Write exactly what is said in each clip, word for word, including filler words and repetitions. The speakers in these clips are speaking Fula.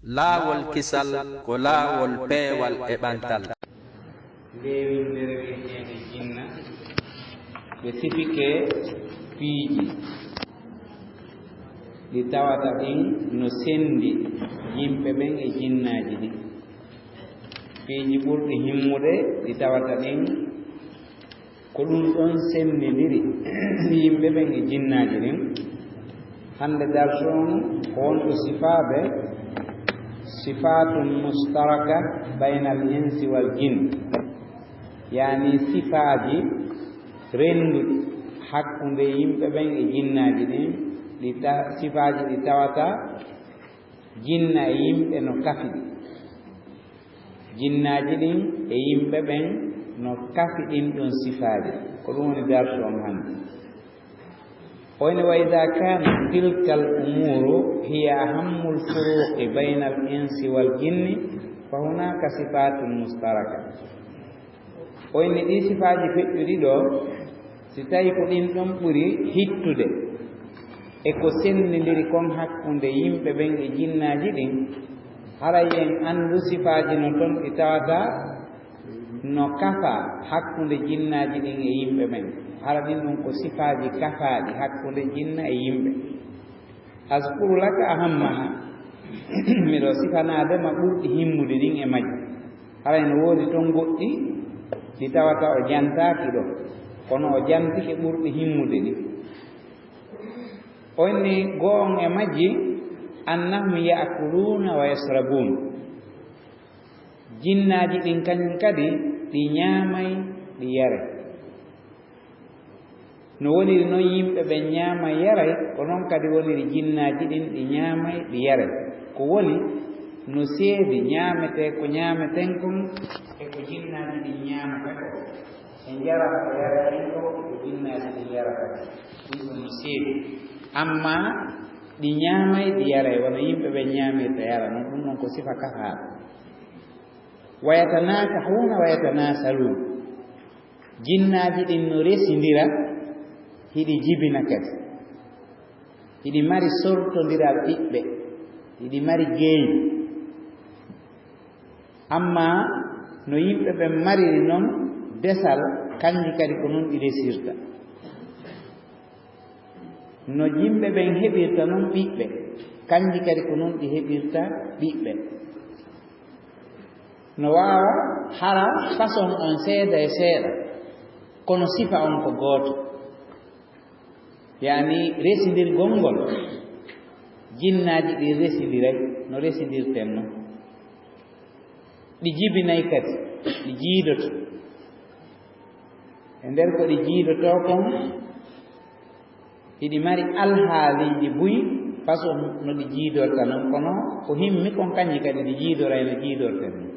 Laawol kisal ko laawol peewal e ɓantal. Nde winndere wiyeteende jinna, ɓe sifike piiji ɗi tawata ɗin no senndi yimɓe ɓen e jinnaaji ɗin. Piiji ɓurɗi himmude ɗi tawata ɗin ko ɗum ɗon senndindiri yimɓe ɓen e jinnaaji ɗin. Hannde darsu on ko wonɗo sifaaɓe sifaatun mustaraka baynal insi wal jinn, yaani sifaaji rennduɗi hakkunde yimɓe ɓen e jinnaaji ɗin, ɗi ta-, sifaaji ɗi tawata jinna e yimɓe no kafi ɗi. Jinnaaji ɗin e yimɓe ɓen no kafi ɗin ɗon sifaaji. Ko ɗum woni darsu on hannde. O inni, "Wa idha kanat tilkal umuru hiya ahammul furuqi baynal insi wal jinni, fa hunaka sifatun mustaraka." O inni, ɗii sifaaji feƴƴuɗi ɗoo, si tawi ko ɗin ɗon ɓuri hittude e ko senndindiri kon hakkunde yimɓe ɓen e jinnaaji ɗin, haray en anndu sifaaji no ton ɗi tawata no kafa hakkunde jinnaaji ɗin e yimɓe ɓen. Hara ɗin ɗon ko sifaaji kafaaɗi hakkunde jinna e yimɓe. Azkuru laka ahammaha. Miɗo sifanaade ma ɓurɗi himmude ɗin e majji. Haray no woodi ton goɗɗi ɗi tawata o jantaaki ɗo, kono o jantike ɓurɗi himmude ɗin. O inni, goo on e majji, annahum ya'kuluna wa yashrabun. Jinnaaji ɗin kañum kadi ɗi ñaamay, ɗi yaray. No woniri non yimɓe ɓen ñaamay yaray, ko non kadi woniri jinnaaji ɗin ɗi ñaamay, ɗi yaray. Ko woni, no seedi ñaametee ko ñaameten kon e ko jinnaaji ɗin ñaamata ko, e njaram ko yaraten kon e ko jinnaaji ɗin yarata kon. Ɗum ɗon no seedi. Ammaa ɗi ñaamay, ɗi yaray, wano yimɓe ɓen ñaamirta yara non, ɗum ɗon ko sifa kafaaɗo. Wa yatanakahuna wa yatanasalun. Jinnaaji ɗin no resindira, hiɗi jibina kadi. Hiɗi mari sortondiral ɓiɓɓe, hiɗi mari geeyi. Ammaa no yimɓe ɓen mariri non desal, kanji kadi ko non ɗi resirta. No yimɓe ɓen heɓirta non ɓiɓɓe, kanji kadi ko non ɗi heɓirta ɓiɓɓe. No waawa hara façon on seeɗa e seeɗa, kono sifa on ko gooto. Yaani resindirgol ngol, jinnaaji ɗin resindiray no resindirten non. Ɗi jibinay kadi, ɗi jiidoto. E nder ko ɗi jiidotoo kon, hiɗi mari alhaaliiji buy, façon no ɗi jiidorta non, kono ko himmi kon kanji kadi ɗi jiidoray no jiidorten non.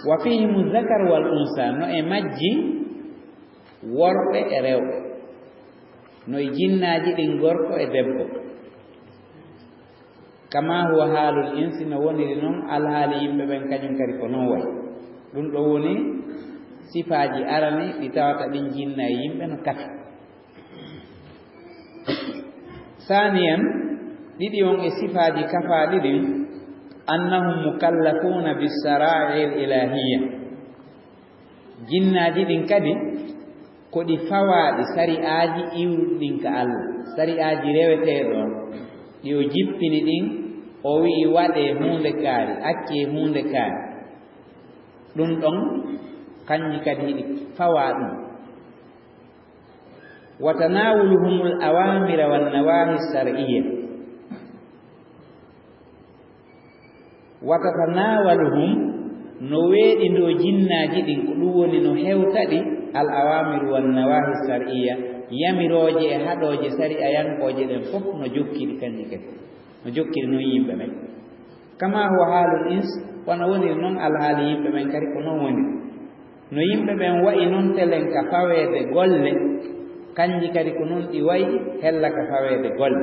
Wa fihimu zakar wal unsa, no e majji worɓe e rewɓe, no e jinnaaji ɗin gorko e debbo. Kama huwa haalul insi, no woniri non alhaali yimɓe ɓen, kañum kadi ko non wayi. Ɗum ɗo woni sifaaji arani ɗi tawata ɗin jinna e yimɓe no kafi. Saaniyan, ɗiɗi on e sifaaji kafaaɗi ɗin, annahum mukallafuuna bissaraa'i'il ilaahiyya. Jinnaaji ɗin kadi ko ɗi fawaaɗi sari'aaji iwruɗi ɗin ka Allah, sari'aaji reweteeɗo on, ɗi o jippini ɗin, o wi'i waɗee huunde kaari, accee huunde kaari. Ɗum ɗon, kanji kadi hiɗi fawaa ɗum. Wa tanawuluhumul awaamira wan nawaahi shar'iyya. Wa tatanawaluhum, no weeɗindoo jinnaaji ɗin, ko ɗum woni no hewta ɗi, al awaamiru wan nawaahi shar'iyya, yamirooje e haɗooje sari'ayankooje ɗen fof no jokki ɗi kanji kadi. No jokkiri non yimɓe ɓen. Kama huwa haalul ins, wano woniri non alhaali yimɓe ɓen kadi ko non woni. No yimɓe ɓen wa'i non telen ka faweede golle, kanji kadi ko non ɗi wa'i hella ka faweede golle.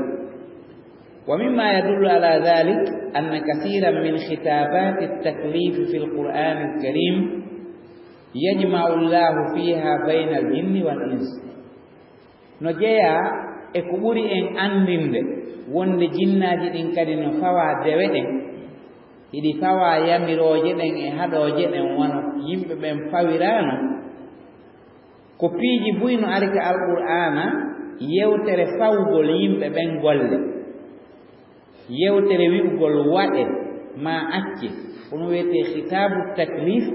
Wa mimma yadullu ala dhalik anna kathiran min khitabaati taklifi fil Qur'aanil Kariim yajma'u Allahu fiha baynal jinni wal ins. No jeyaa E ko ɓuri en anndinde wonde jinnaaji ɗin kadi no fawaa dewe ɗen, hiɗi fawaa yamirooje ɗen e haɗooje ɗen wano yimɓe ɓen fawiraano. Ko piiji buy no ari ka Alqur'aana, yewtere fawugol yimɓe ɓen golle, yewtere wi'ugol waɗe maa acce, ko ɗum wiyetee khitaabu taklif.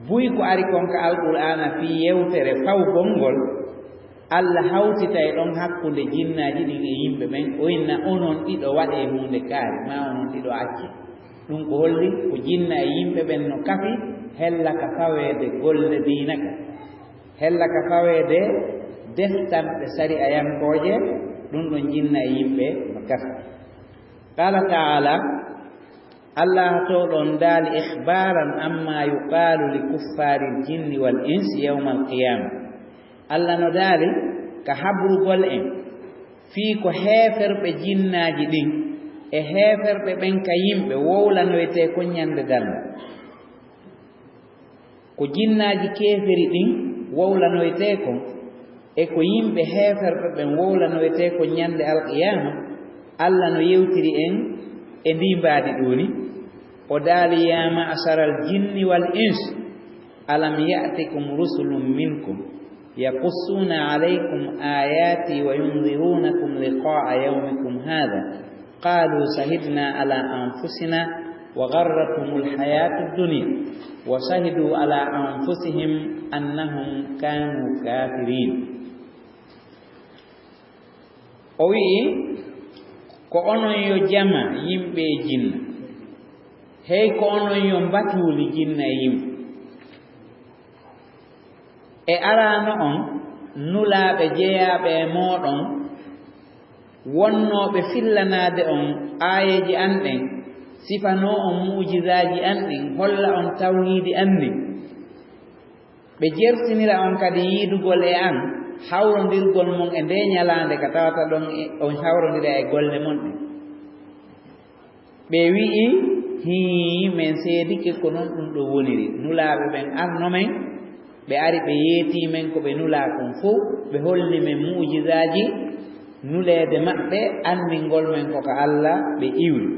Buy ko ari kon ka Alqur'aana fii yewtere fawugol ngol, Alla hawtitay ɗon hakkunde jinnaaji ɗin e yimɓe ɓen, o inna onon ɗiɗo waɗee huunde kaari, maa onon ɗiɗo accee. Ɗum ko holli ko jinna e yimɓe ɓen no kafi hella ka faweede golle diina ka, hella ka faweede deftanɗe sari'ayankooje, ɗum ɗon jinna e yimɓe no kafi. Qaala ta'aala, Allah to ɗon daali, ikhbaaran amma yuqaalu li kuffaaril jinni wal insi yawmal qiyaama. Allah no daali ka habrugol en fii ko heeferɓe jinnaaji ɗin e heeferɓe ɓen ka yimɓe wowlanoytee kon ñande darnga. Ko jinnaaji keeferi ɗin wowlanoytee kon, e ko yimɓe heeferɓe ɓen wowlanoytee kon ñande alqiyaama, Allah no yewtiri en e ndii mbaadi ɗoo ni. O daali, yaa ma'sharal jinni wal ins, alam ya'tikum rusulun minkum yaqussuuna alaykum aayaati wa yunziruunakum liqaa'a yawmikum haadha. Qaalu shahidna ala anfusina wa gharrathumul hayatud dunya wa shahidu ala anfusihim annahum kanu kafirin. O wi'i, ko onon yo jama yimɓe e jinna, hey ko onon yo mbatuuli jinna e yimɓe. E araano on nulaaɓe jeyaaɓe e mooɗon, wonnooɓe fillanaade on aayeeje an ɗen, sifanoo on mu'jizaaji an ɗin, holla on tawhiidi an ndin. Ɓe jertinira on kadi yiidugol e an, hawrondirgol mon e ndee ñalaande ka tawata ɗon e, on hawrondira e golle mon ɗen. Ɓe wi'i, hii, men seedike ko non ɗum ɗo woniri. Nulaaɓe ɓen arno men, ɓe ari ɓe yeetii men ko ɓe nulaa kon fow, ɓe holli men mu'jizaaji nuleede maɓɓe, anndingol men ko ka Alla ɓe iwri.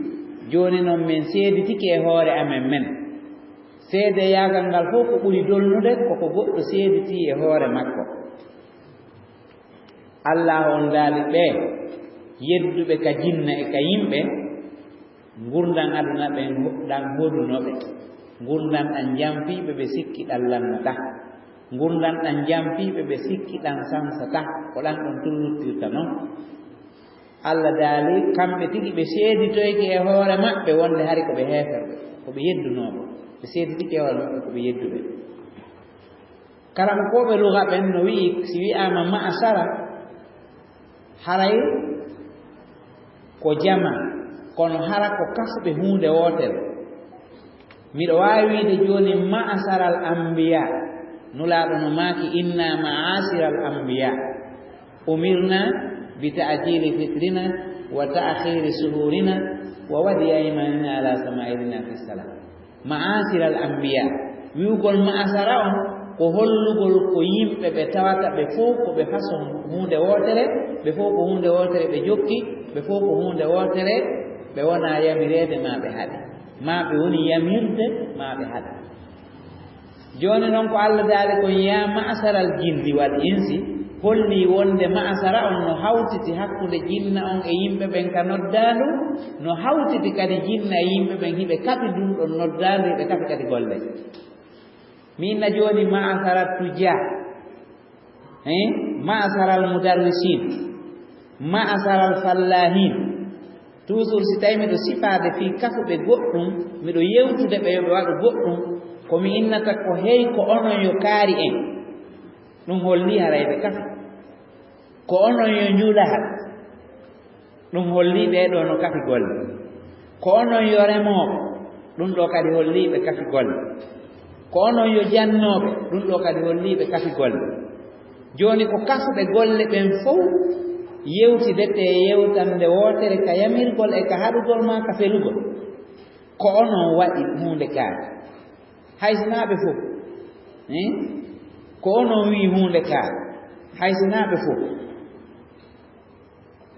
Jooni non men seeditike e hoore amen men. Seedeyaagal ngal fow ko ɓuri dolnude ko ko goɗɗo seeditii e hoore makko. Allaahu on daali ɓe yedduɓe ka jinna e ka yimɓe, ngurndan aduna ɓen ɗan hoduno ɓe, ngurndan ɗan jampiiɓe ɓe sikki ɗan lannata, ngurndan ɗan jampiiɓe ɓe sikki ɗan sansata, ko ɗan ɗon tun luttirta non. Alla daali, kamɓe tigi ɓe seeditoyke e hoore maɓɓe wonde hari ko ɓe heeferɓe, ko ɓe yeddunooɓe, ɓe seeditike e hoore maɓɓe ko ɓe yedduɓe. Karankooɓe luga ɓen no wi'i, si wi'aama ma'asara, haray ko jama, kono hara ko kafɓe huunde wootere. Miɗo waawi wi'ude jooni ma'asaral anbiya, Nulaaɗo no maaki, inna ma'asiral anbiya umirna bi ta'jili fitrina wa ta'khiri suhurina wa wadi aymanina ala sama'ilina fi salah. Ma'asiral anbiya, wi'ugol ma'asara on ko hollugol ko yimɓe ɓe tawata ɓe fow ko ɓe façon huunde wootere, ɓe fow ko huunde wootere ɓe jokki, ɓe fow ko huunde wootere ɓe wonaa yamireede maa ɓe haɗe, maa ɓe woni yamirde maa ɓe haɗe. Jooni non ko Alla daali kon, yaa ma'asaral jinni wal insi, holli wonde ma'asara on no hawtiti hakkunde jinna on e yimɓe ɓen ka noddaandu, no hawtiti kadi jinna e yimɓe ɓen hiɓe kaɓi ndun ɗon noddaandu, hiɓe kaɓi kadi golle. Mi inna jooni ma'asara tujja, hein? Ma'asaral mudarrisin, ma'asaral fallahin. Toujours si tawi miɗo sifaade fii kafuɓe goɗɗum, miɗo yewtude ɓe yo ɓe waɗu goɗɗum, ko mi innata ko hey ko onon yo kaari en. Ɗum holli haray ɓe kafi. Ko onon yo njulahat. Ɗum holli ɓee ɗoo no kafi golle. Ko onon yo remooɓe. Ɗum ɗoo kadi holli ɓe kafi golle. Ko onon yo jannooɓe. Ɗum ɗoo kadi holli ɓe kafi golle. Jooni ko kafɓe golle ɓen fow yewtidetee yewtannde wootere ka yamirgol e ka haɗugol maa ka felugol. Ko onon waɗi huunde kaari. Hay sinaa ɓe fow. Eh? Ko onon wi'i huunde kaari. Hay sinaa ɓe fow.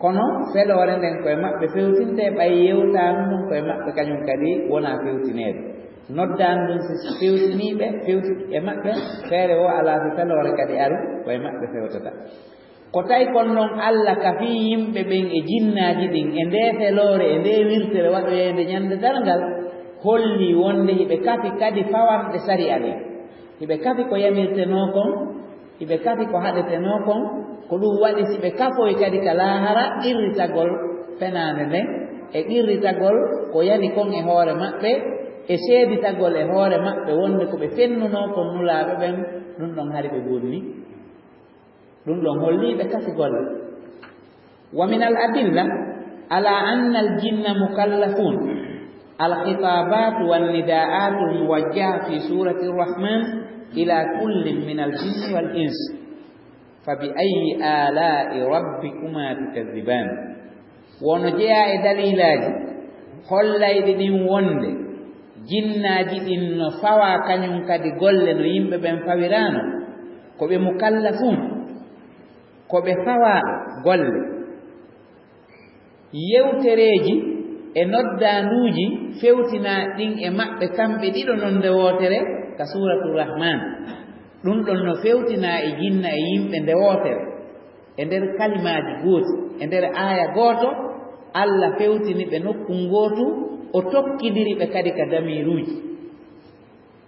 Kono feloore nden ko e maɓɓe fewtinte, ɓay yewtaanu ɗum ko e maɓɓe kañum kadi wonaa fewtineede. Noddaanu ɗum si fewtinii ɓe, fewti e maɓɓe, feere woo alaa si feloore kadi aru, ko e maɓɓe fewtata. Ko tawi kon non Alla kafii yimɓe ɓen e jinnaaji ɗin e ndee feloore, e ndee wirtere waɗoyeende ñande darngal, hollii wonde hiɓe kafi kadi fawanɗe sariya ɗin. Hiɓe kafi ko yamirtenoo kon, hiɓe kafi ko haɗetenoo kon, ko ɗum waɗi si ɓe kafoy kadi ka laahara qirritagol fenaande nden, e qirritagol ko yani kon e hoore maɓɓe, e seeditagol e hoore maɓɓe wonde ko ɓe fennunoo kon Nulaaɓe ɓen, ɗum ɗon hari ɓe bonni. Ɗum ɗon hollii ɓe kafi golle. ومن الأدلة على أن الجن مكلفون الخطابات والنداءات الموجهة في سورة الرحمن إلى كل من الجن والإنس. فبأي آلاء ربكما تكذبان؟ Wono jeyaa e daliilaaji hollayɗi ɗin wonde jinnaaji ɗin no fawaa kañum kadi golle no yimɓe ɓen fawiraano, ko ɓe mukallafuun, ko ɓe fawaa golle. Yewtereeji e noddaanduuji fewtinaa ɗin e maɓɓe kamɓe ɗiɗo non nde wootere ka Suuratu Rahmaan. Ɗum ɗon no fewtinaa e jinna e yimɓe nde wootere, e nder kalimaaji gooti, e nder aaya gooto, Alla fewtini ɓe nokku ngootu, o tokkindiri ɓe kadi ka damiiruuji.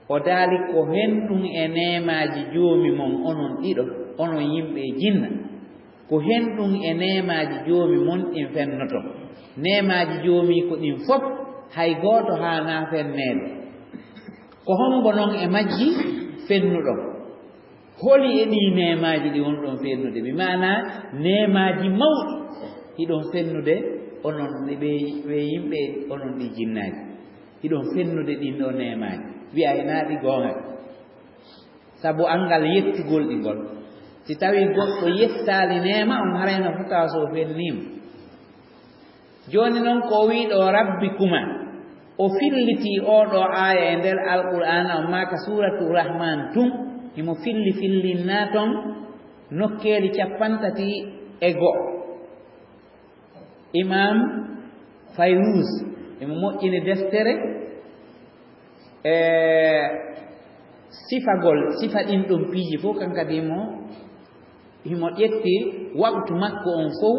O daali, ko henɗum e neemaaji Joomi mon, onon ɗiɗo, onon yimɓe e jinna. Ko henɗum e neemaaji Joomi mon ɗin fennoton. Neemaaji Joomi ko ɗin fof, hay gooto haanaa fenneede. Ko hombo non e majji fennuɗon? Holi e ɗii neemaaji ɗi wonɗon fennude? Mi maanaa neemaaji mawɗi hiɗon fennude, onon ɓe, ɓe yimɓe, onon ɗi jinnaaji. Hiɗon fennude ɗin ɗoo neemaaji. Wi'aa hinaa ɗi goonga. Sabu anngal yettugol ɗi ngol. Si tawii goɗɗo yettaali neema on, harayno fotaa so o fenniima. Jooni non ko o wi'i ɗoo, Rabbikuma, o fillitii oo ɗoo aaya e nder Alqur'aana on, maa ka Suuratu Rahmaan tun, himo filli fillinnaa ton nokkeeli cappanɗe tati e go'o. Imaam Fayruz, himo moƴƴini deftere, e sifagol, sifa ɗin ɗon piiji fof, kan kadi himo, himo ƴetti waqtu makko on fof,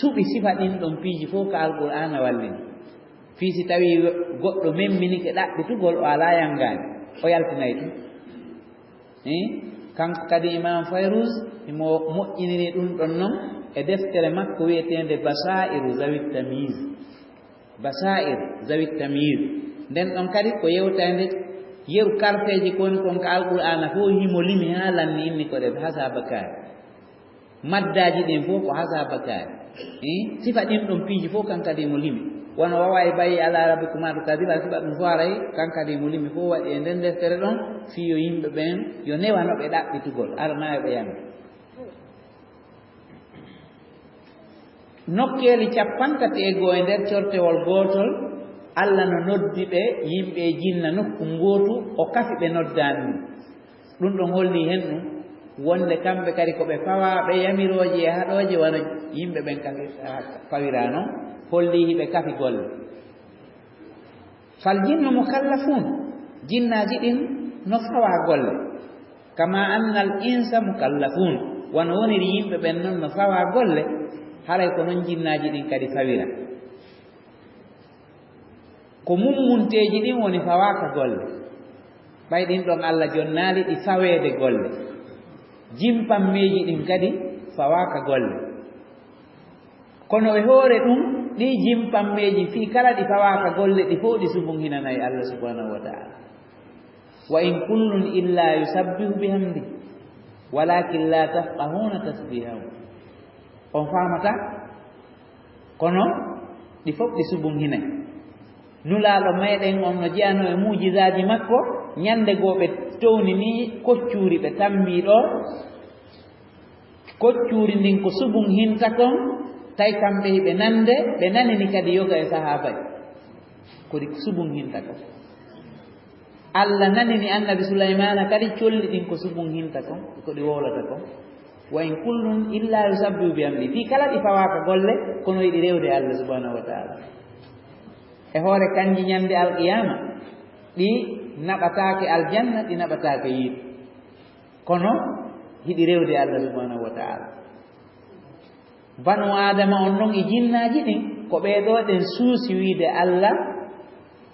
suɓi sifa ɗin ɗon piiji fof ka Alqur'aana wallini. Fii si tawii goɗɗo memminike ɗaɓɓitugol, o alaa yanngaani, o yaltinay ɗum. Eh, kanko kadi Imaam Fayruz, himo moƴƴiniri ɗum ɗon non e deftere makko wi'eteende Basairu Zawit Tamyiz. Basa'ir, Zawit Tamyiz. Nden ɗon kadi ko yewtaynde yeru karfeeji ko woni kon ka Alqur'aana fof, himo limi haa lanni inni ko ɗe hasa bakaari. Maddaaji ɗin fof ko hasa bakaari. Eh, sifa ɗin ɗon piiji fof kan kadi mo limi. Wano wawai bayi ala rabbikuma tukadiba, sifa ɗum fof aray kan kadi mo limi fof waɗi e nden deftere ɗon, fii yo yimɓe ɓen yo newano ɓe ɗaɓɓitugol, aranaayo ɓe yamde. Nokkeeli cappanɗe tati e go'o e nder cortewol gootol, Alla no noddi ɓe, yimɓe e jinna, nokku ngootu, o kafi ɓe noddaani ɗum. Ɗum ɗon holli hen ɗum, wonde kamɓe kadi ko ɓe fawaaɓe yamirooje e haɗooje wano yimɓe ɓen kafi-, a, fawiraano, holli hiɓe kafi golle. Fal jinnu mukallafun, jinnaaji ɗin no fawaa golle. Kama annal insa mukallafun, wano woniri yimɓe ɓen non no fawaa golle, haray ko non jinnaaji ɗin kadi fawira. Ko mummunteeji ɗin woni fawaaka golle. Ɓay ɗin ɗon Alla jonnaali ɗi faweede golle. Jimpammeeji ɗin kadi fawaaka golle. Kono e hoore ɗum, ɗii jimpammeeji fii kala ɗi fawaaka golle ɗi fow ɗi subunhinanay Alla subhanahu wa ta'ala. Wa in kullun illa yusabbihu bihamdi, walakin la tafqahuna tasbihahum. On faamata? Kono ɗi fof ɗi subunhinay. Nulaaɗo meɗen on no jeyanoo e muujizaaji makko, ñande goo ɓe townini koccuuri, ɓe tammi ɗo. Koccuuri ndin ko subunhinta kon, tawi kamɓe hiɓe nande, ɓe nanini kadi yoga e sahaaba en. Ko ɗi subunhinta kon. Alla nanini Annabi Sulaymaana kadi colli ɗin ko subunhinta kon, ko ɗi wowlata kon. Wa in kullun illa yusabbihu bi amdi. Fii kala ɗi fawaaka golle, kono hiɗi rewde Allah subhanahu wa ta'ala. E hoore kanji ñande alqiyama, ɗi naɓataake aljanna, ɗi naɓataake yiite. Kono hiɗi rewde Allah subhanahu wa ta'ala. Banu Adama on non e jinnaaji ɗin, ko ɓee ɗoo ɗen suusi wiide Allah,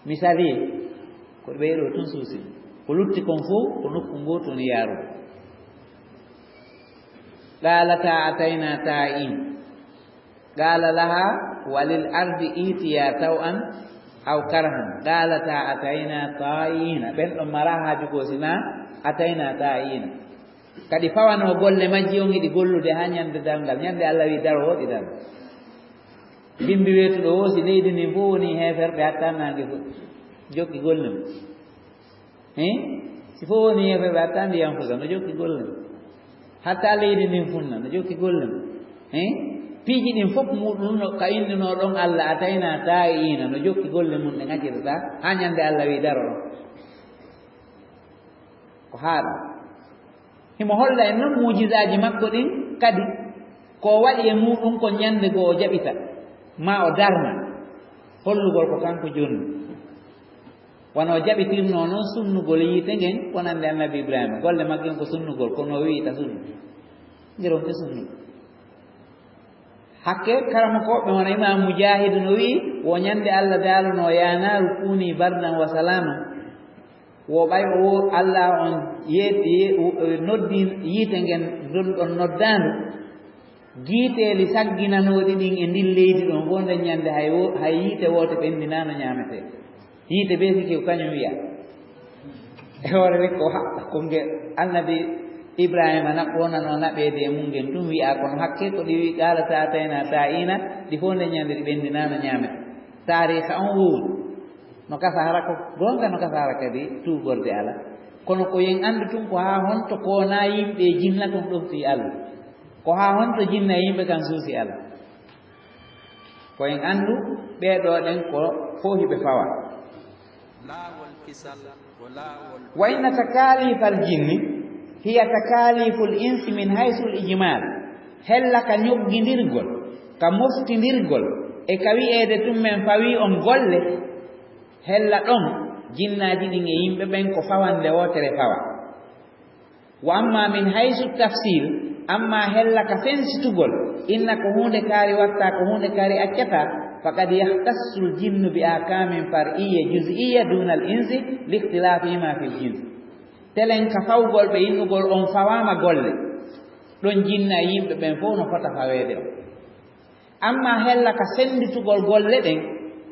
misali, ko ɓee ɗoo tun suusi. Ko lutti kon fof, ko nokku ngoo tun yaaru. Qalata atayna taa'in. Qala laha walil ardi itiya taw'an aw karhan. Qalata atayna taa'ina. Ɓen ɗon mara haaju goo sina atayna taa'ina. Kadi fawano golle majji on hiɗi gollude haa ñande darngal. Ñande Allah wi daro, woɗi daro. Bimbi weetuɗo woosi leydi ndin fof woni heeferɓe hatta naange fof. Jokki golle mum. Hein? Si fof woni yeefe ɓe hatta ndiyam fusa, no jokki golle mum. Hatta leydi ndin funna, no jokki golle mum. Hein? Piiji ɗin fof muɗum no ka innuno ɗon Allah atayna taa'ina, no jokki golle mum ɗe ngacirta haa ñande Allah wi daro ɗon. Ko haaɗi. Himo holla en non muujizaaji makko ɗin kadi ko o waɗi e muɗum ko ñande goo o jaɓita, ma o darna, hollugol ko kanko jonni. Wano o jaɓitirnoo non sunnugol yiite ngen wonande Annabi Ibrahima. Golle maggen ko sunnugol, kono o wi'i ta sunnu. Ngeronte sunnugol. Hakke karamokooɓe wano Imam Mujahid no wi'i, wo ñande Allah daalunoo, "Ya naaru kuni bardan wa salaaman." Wo ɓay o wo Allah on ye-, ye-, noddi yiite ngen, ɗon ɗon noddaandu. Giiteeli sagginanooɗi ɗin e ndin leydi ɗon, fof nden ñande hay wo-, hay yiite woote ɓenndinaano ñaametee. Yiite bee siki ko kañum wi'a. E hoore nden ko ha-, ko nge Annabi Ibrahima na-, wonanoo naɓeede e mum ngen tun wi'a, kono hakke ko ɗi wi'i, "Qaalata atayna taa'ina", ɗi fof nden ñande ɗi ɓenndinaano ñaametee. Taariika on wowli. No gasa hara ko goonga, no gasa hara kadi tuugorde ala. Kono ko yen anndu tun ko haa honto ko wonaa yimɓe e jinna kon ɗoftii Allah. Ko haa honto jinna e yimɓe kan suusi Allah. Ko en anndu ɓee ɗoo ɗen ko fof hiɓe fawa. Laawol kisal ko laawol. Wa inna takalifal jinni hiya takaliful insi min haysul ijmal. Hella ka ñoggindirgol, ka moftindirgol, e ka wi'eede tun men fawii on golle, hella ɗon jinnaaji ɗin e yimɓe ɓen ko fawande wootere fawa. Wa amma min haysu tafsil, amma hella ka fensitugol, inna ko huunde kaari watta, ko huunde kaari accata, faqad yahtassul jinnu bi ahkamin far'iyya juz'iyya dunal insi li ikhtilafihima fil jins. Telen ka fawgol ɓe innugol on fawaama golle, ɗon jinna e yimɓe ɓen fof no fota faweede on. Amma hella ka sennditugol golle ɗen,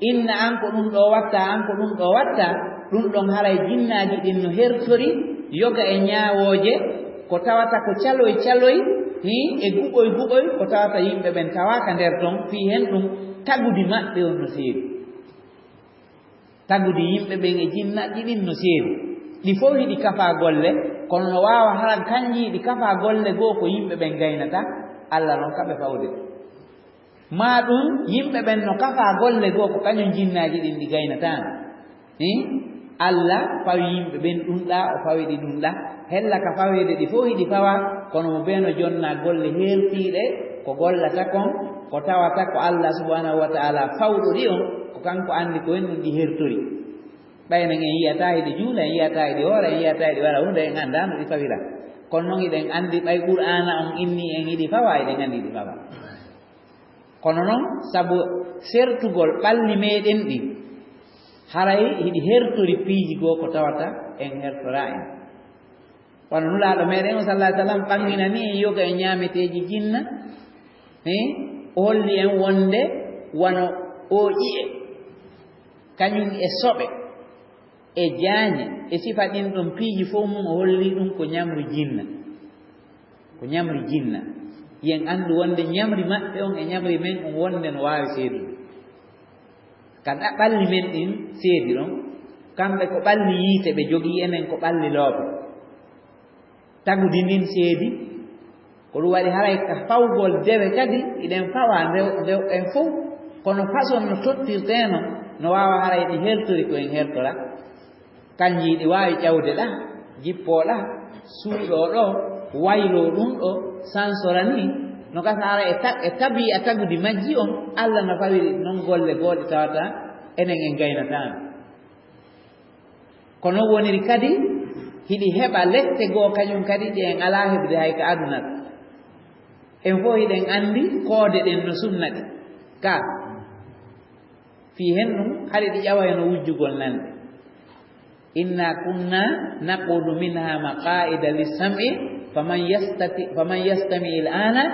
inna an ko ɗum ɗoo watta, an ko ɗum ɗoo watta, ɗum ɗon haray jinnaaji ɗin no hertori yoga e ñaawooje, ko tawata ko caloy caloy, hii, e guɓoy guɓoy, ko tawata yimɓe ɓen tawaaka nder ton, fii hen ɗum tagudi maɓɓe on no seeri. Tagudi yimɓe ɓen e jinnaaji ɗin no seeri. Ɗi fof hiɗi kafaa golle, kono no waawa hara kanji hiɗi kafaa golle goo ko yimɓe ɓen gaynata, Alla non kaɓe fawde. Maa ɗum yimɓe ɓen no kafaa golle goo ko kañum jinnaaji ɗin ɗi gaynataano. Hii? Alla fawi yimɓe ɓen ɗum ɗaa, o fawi ɗi ɗum ɗaa. Hella ka faweede ɗi fof hiɗi fawaa, kono mo bee no jonnaa golle heertiiɗe ko gollata kon, ko tawata ko Alla subhanahu wa ta'ala fawɗo ɗi on, ko kanko anndi ko en ɗum ɗi hertori. Ɓay non en yi'ataa hiɗi juula, en yi'ataa hiɗi hoora, en yi'ataa hiɗi waɗa huunde, en anndaa no ɗi fawira. Kono non hiɗen anndi ɓay Qur'aana on inni en hiɗi fawaa, hiɗen anndi hiɗi fawaa. Kono non, sabu sertugol ɓalli meeɗen ɗin, haray hiɗi hertori piiji goo ko tawata en hertoraa en. Wano Nulaaɗo meeɗen o, sallallahu alaihi wasallam, ɓanginani en yoga e ñaameteeji jinna, eh, o holli en wonde wano ooƴi'e, kañum e soɓe, e jaañe, e sifa ɗin ɗon piiji fof mum, o holli ɗum ko ñamri jinna. Ko ñamri jinna. Yen anndu wonde ñamri maɓɓe on e ñamri men on wonde no waawi seedude. Ka ɗa-, ɓalli men ɗin seedi ɗon, kamɓe ko ɓalli yiite ɓe jogii, enen ko ɓalli loope. Tagudi ndin seedi, ko ɗum waɗi haray ka fawgol dewe kadi, hiɗen fawa ndew-, ndew-, en fow, kono façon no tottirteeno, no waawa haray ɗi hertori ko en hertora. Kanji hiɗi waawi ƴawde ɗa, jippoo ɗa, suuɗoo ɗoo, wayloo ɗum ɗoo, sansora ni, no gasa hara e ta-, e tabi'a tagudi majji on, Allah no fawiri non golle gooɗe tawata enen en gaynataano. Ko non woniri kadi, hiɗi heɓa lette goo kañum kadi ɗe en alaa heɓude hay ka aduna ɗo. En fof hiɗen anndi koode ɗen no sunna ɗe. Ka fii hen ɗum, hari ɗi ƴawayno wujjugol nanɗe. "Inna kunna naqudu minha maqaida lissam'i, faman yastati-, faman yastami il ana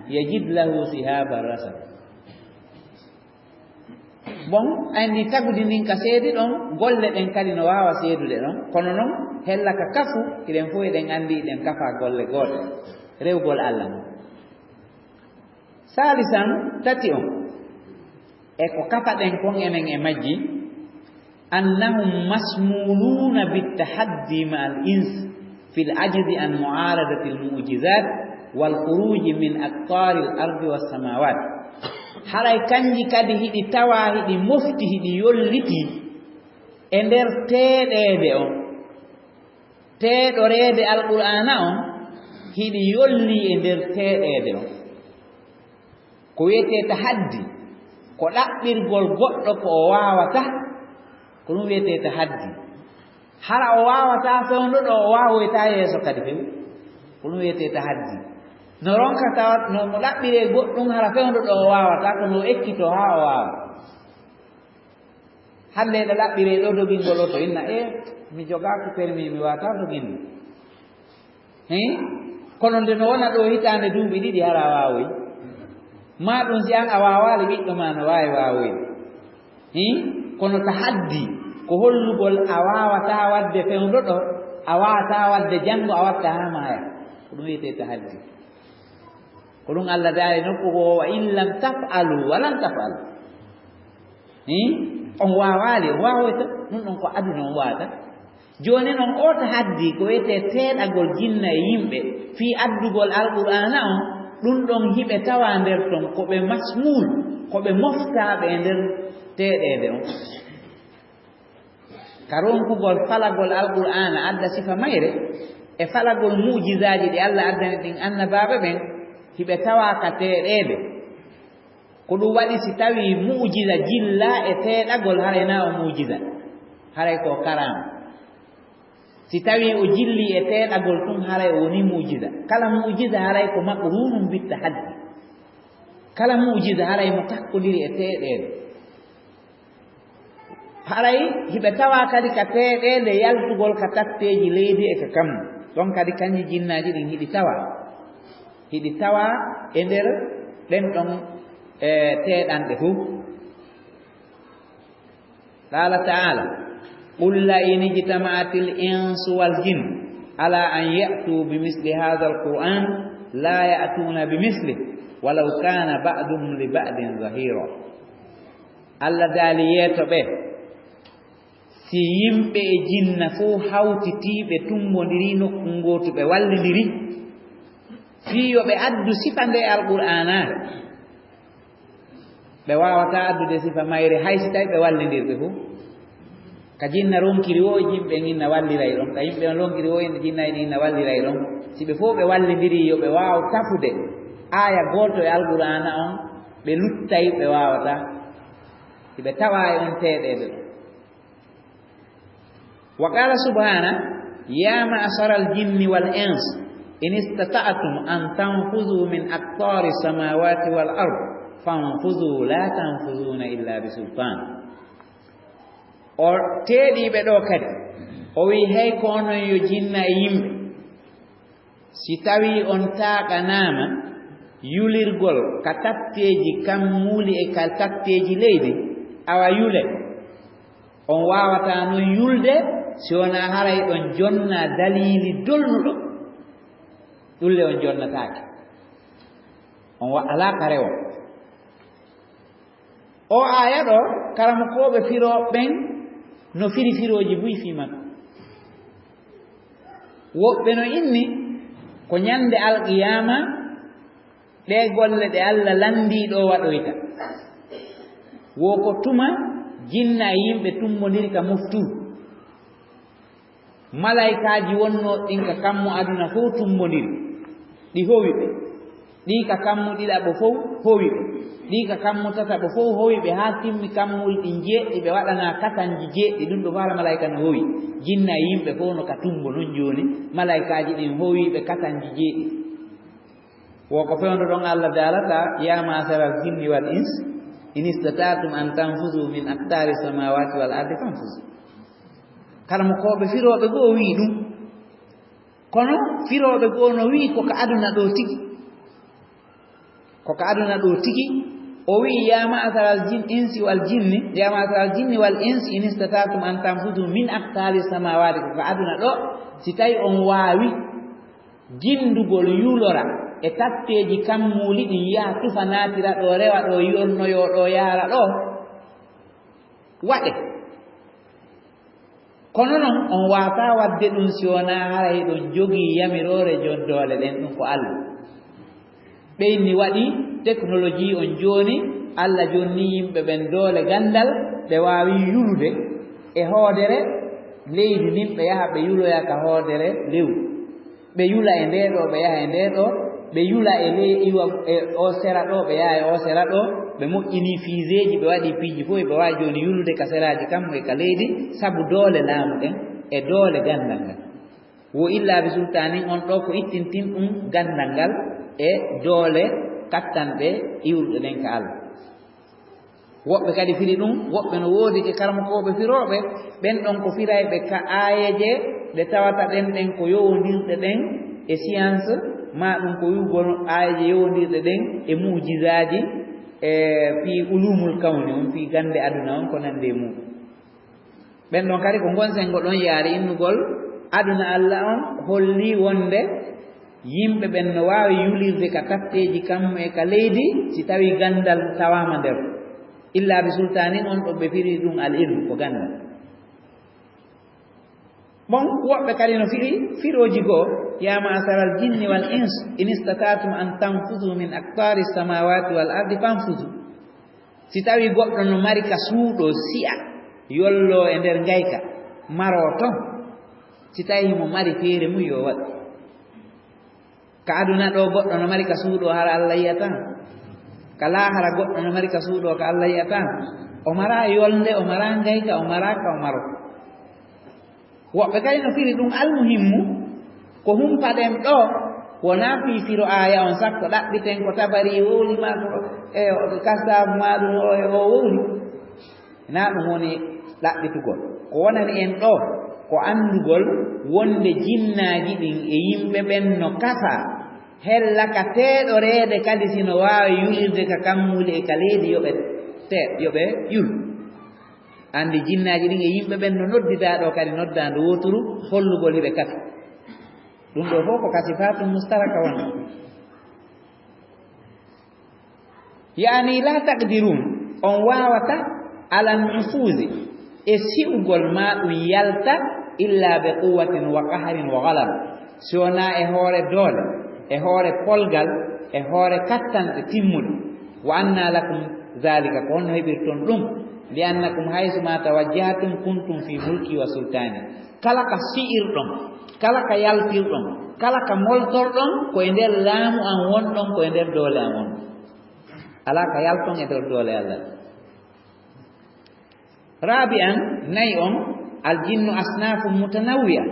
yajid lahu sihaban rasad." Bon, anndi tagudi ndin ka seedi ɗon, golle ɗen kadi no waawa seedude ɗon. Kono non, hella ka kafu, hiɗen fof hiɗen anndi hiɗen kafa golle goote. Rewgol Allah non. Saalisan, tati on, e ko kafaɗen kon enen e majji, annahum masmuluuna bittahaddi ma al ins fil ajzi an mu'aradati al mu'jizat wal khuruji min aqtari al ardi was samawat. Haray kanji kadi hiɗi tawa, hiɗi mofti, hiɗi yolliti e nder teeɗeede on. Teeɗoreede Alqur'aana on hiɗi yolli e nder teeɗeede on. Ko wiyetee tahaddi, ko ɗaɓɓirgol goɗɗo ko o waawata, ko ɗum wiyetee tahaddi. Hara o waawataa fewndo ɗo, o waawoytaa yeeso kadi few, ko ɗum wiyetee tahaddi. No ronka tawa, no mo ɗaɓɓiree goɗɗum, hara fewndo ɗo o waawataa, kono o ekkitoo haa o waawa. Hannde eɗa laɓɓiree ɗo dogingol oto, inna, "E, mi jogaaki permis, mi waawataa doginde." Hii? Kono nde no wona ɗo hitaande duuɓi ɗiɗi, hara a waawoyi. Maa ɗum si aan a waawaali, ɓiɗɗo maa no waawi waawoyde. Hii? Kono tahaddi, ko hollugol a waawataa waɗde fewndo ɗo, a waawataa waɗde janngo, a watta haa maaya. Ko ɗum wiyetee tahaddi. Ko ɗum Allah daali nokku goo, "Wa in lam taf'alu wa lan taf'alu." Hii? On waawaali, on waawoyta. Ɗum ɗon ko aduna on waawata. Jooni non, o tahaddi ko wiyetee teeɗagol jinna e yimɓe fii addugol Alqur'aana on, ɗum ɗon hiɓe tawa nder ton ko ɓe masmuul, ko ɓe moftaaɓe e nder teeɗeede on. Ka ronkugol falagol Alqur'aana adda sifa mayre, e falagol mu'jizaaji ɗi Allah addani ɗin annabaaɓe ɓen, hiɓe tawa ka teeɗeede. Ko ɗum waɗi si tawii mu'jiza jillaa e teeɗagol, haray naa o mu'jiza, haray ko karaama. Si tawii o jillii e teeɗagol tun, haray o wonii mu'jiza. Kala mu'jiza haray ko maqrunun bit tahaddi. Kala mu'jiza haray mo takkondiri e teeɗeede. Haray hiɓe tawa kadi ka teeɗeende yaltugol ka tatteeji leydi e ka kammu. Ɗon kadi kanji jinnaaji ɗin hiɗi tawa. Hiɗi tawa e nder ɗen ɗon, e, teeɗanɗe fow. Qaala ta'aala, "Qul la in ijtama'atil insu wal jin ala an ya'tu bi misli hadhal Qur'an la ya'tuna bi mislihi walaw kana ba'duhum li ba'din zahira." Allah daali, yeeto ɓe, si yimɓe e jinna fow hawtitii, ɓe tummbondirii nokku ngootu, ɓe wallindiri fii yo ɓe addu sifa ndee Alqur'aanaare, ɓe waawataa addude sifa mayre, hay si tawii ɓe wallindirɓe fow. Ka jinna ronkiri woo, yimɓe inna walliray ɗon. Ka yimɓe on ronkiri woo, inna jinna en inna walliray ɗon. Si ɓe fow ɓe wallindirii, yo ɓe waaw tafude aaya gooto e Alqur'aana on, ɓe luttay, ɓe waawataa. Si ɓe tawaa e on teeɗeede ɗon. Wa qaala subhaanahu, "Yaa ma'sharal jinni wal insi, in istata'tum an tanfuzu min aqtaari samaawaati wal ard, fanfuzu, laa tanfuzuuna illaa bi sultaan." O teeɗii ɓe ɗoo kadi, o wi'i, "Hey ko onon yo jinna e yimɓe, si tawii on taaɓanaama yulirgol ka tatteeji kammuuli e ka tatteeji leydi, awa yule. On waawataa non yulde si wonaa haray on jonnaa daliili dolluɗo. Ɗun le on jonnataake. On wa-, alaa ka rewon." Oo aaya ɗoo, karamokooɓe firooɓe ɓen no firi firooji buy fii makko. Woɓɓe no inni ko ñande alqiyaama ɗee golle ɗe Alla lanndii ɗoo waɗoyta. Wo ko tuma jinna e yimɓe tummbondiri ka moftu. Malaykaaji wonnooɗi ɗin ka kammu aduna fow tummbondiri. Ɗi howi ɓe. Ɗi ka kammu ɗiɗaɓo fow howi ɓe. Ɗi ka kammu tataɓo fow howi ɓe, haa timmi kammuuli ɗin jeeɗiɗi, ɓe waɗanaa katanji jeeɗiɗi. Ɗum ɗo fow hara malaa'ika no howi. Jinna e yimɓe fow no ka tumbo non jooni. Malaa'ikaaji ɗin howi ɓe katanji jeeɗiɗi. Wo ko fewndo ɗon Allah daalata, "Ya ma'asharal jinni wal ins, in istata'tum an tanfuzu min aqtaari samawati wal ardi fanfuzu." Karamokooɓe firooɓe goo wi'i ɗum. Kono firooɓe goo no wi'i ko ka aduna ɗoo tigi. Ko ka aduna ɗoo tigi. O wi'i, "Ya ma'asharal jin-, insi wal jinni, ya ma'asharal jinni wal insi, in istata'tum an tanfuzu min aqtaari samawati." Ko ka aduna ɗoo, si tawi on waawi jindugol yulora e tatteeji kammuuli ɗin, yaha tufa naatira ɗoo, rewa ɗoo, yornoyoo ɗoo, yaara ɗoo, waɗe. Kono non, on waawataa waɗde ɗum si wonaa hara hiɗon jogii yamiroore jon doole ɗen, ɗum ko Allah. Ɓe inni waɗi teknoloji on jooni, Allah jonni yimɓe ɓen doole ganndal, ɓe waawi yulude e hoodere leydi ndin, ɓe yaha ɓe yuloya ka hoodere lewru. Ɓe yula e ndee ɗoo, ɓe yaha e ndee ɗoo, ɓe yula e ley iwa, e oo sera ɗoo, ɓe yaha e oo sera ɗoo, ɓe moƴƴinii fiiseeji, ɓe waɗii piiji fow, ɓe waawi jooni yulude ka seraaji kammu e ka leydi, sabu doole laamu ɗen e doole ganndal ngal. Wo illa bi sultaanin on ɗoo ko ittintin ɗum ganndal ngal e doole kattanɗe iwruɗe ɗen ka Allah. Woɓɓe kadi firi ɗum, woɓɓe no woodi e karamokooɓe firooɓe, ɓen ɗon ko firayɓe ka aayeeje ɗe tawata ɗen, ɗen ko yowondirɗe ɗen e science, maa ɗum ko wi'ugol aayeeje yowondirɗe ɗen e mu'jizaaji, e fii ulumul kawni on, fii gannde aduna on, ko nandi e muɗum. Ɓen ɗon kadi ko ngon senngo ɗon yaari innugol aduna Allah on hollii wonde yimɓe ɓen no waawi yulirde ka tatteeji kammu e ka leydi si tawii ganndal tawaama nder. Illa bi sultaanin on ɗo ɓe firi ɗum al ilmu ko ganndal. Bon, woɓɓe kadi no firi firooji goo, "Ya ma'asharal jinni wal ins, in istata'tum an tanfuzu min aqtaari samawati wal ardi fanfuzu." Si tawii goɗɗo no mari ka suuɗoo si'a, yolloo e nder ngayka, maroo ton, si tawii himo mari feere mum, yo waɗu. Ka aduna ɗoo, goɗɗo no mari ka suuɗoo, hara Allah yi'ataa? Ka laahara, goɗɗo no mari ka suuɗoo, ka Allah yi'ataa? O maraa yolnde, o maraa ngayka, o maraa ka o maroo. Woɓɓe kadi no firi ɗum almuhimmu, ko humpaɗen ɗoo, wonaa fii firo aaya on, sakko ɗaɓɓiten ko Tabari wowli maa ko, e, Kassaaf maa ɗum o, e, o wowli. Naa ɗum woni ɗaɓɓitugol. Ko wonani en ɗoo, ko anndugol wonde jinnaaji ɗin e yimɓe ɓen no kafaa, hella ka teeɗoreede kadi si no waawi yulirde ka kammuuli e ka leydi, yo ɓe te-, yo ɓe yul. Anndi jinnaaji ɗin e yimɓe ɓen no noddidaa ɗoo kadi noddaandu wooturu, hollugol hiɓe kafi. Ɗum ɗoo fow ko ka sifaatul mustaraka woni. Yaani, laa taqdirun, on waawata, alan nufuuzi, e si'ugol maa ɗum yalta, illa bi quwwatin wa qahrin wa ghalab, si wonaa e hoore doole, e hoore polgal, e hoore kattanɗe timmuɗe. Wa anna lakum zalika, ko honno heɓirton ɗum? Li annakum haysu ma tawajjahtum kuntum fi mulki wa sultani. Kala ka si'irɗon, kala ka yaltirɗon, kala ka moltorɗon, ko e nder laamu an wonɗon, ko e nder doole an wonɗon. Alaa ka yalton e nder doole Allah. Rabi'an, nayi on, al jinnu asnafun mutanawwi'a.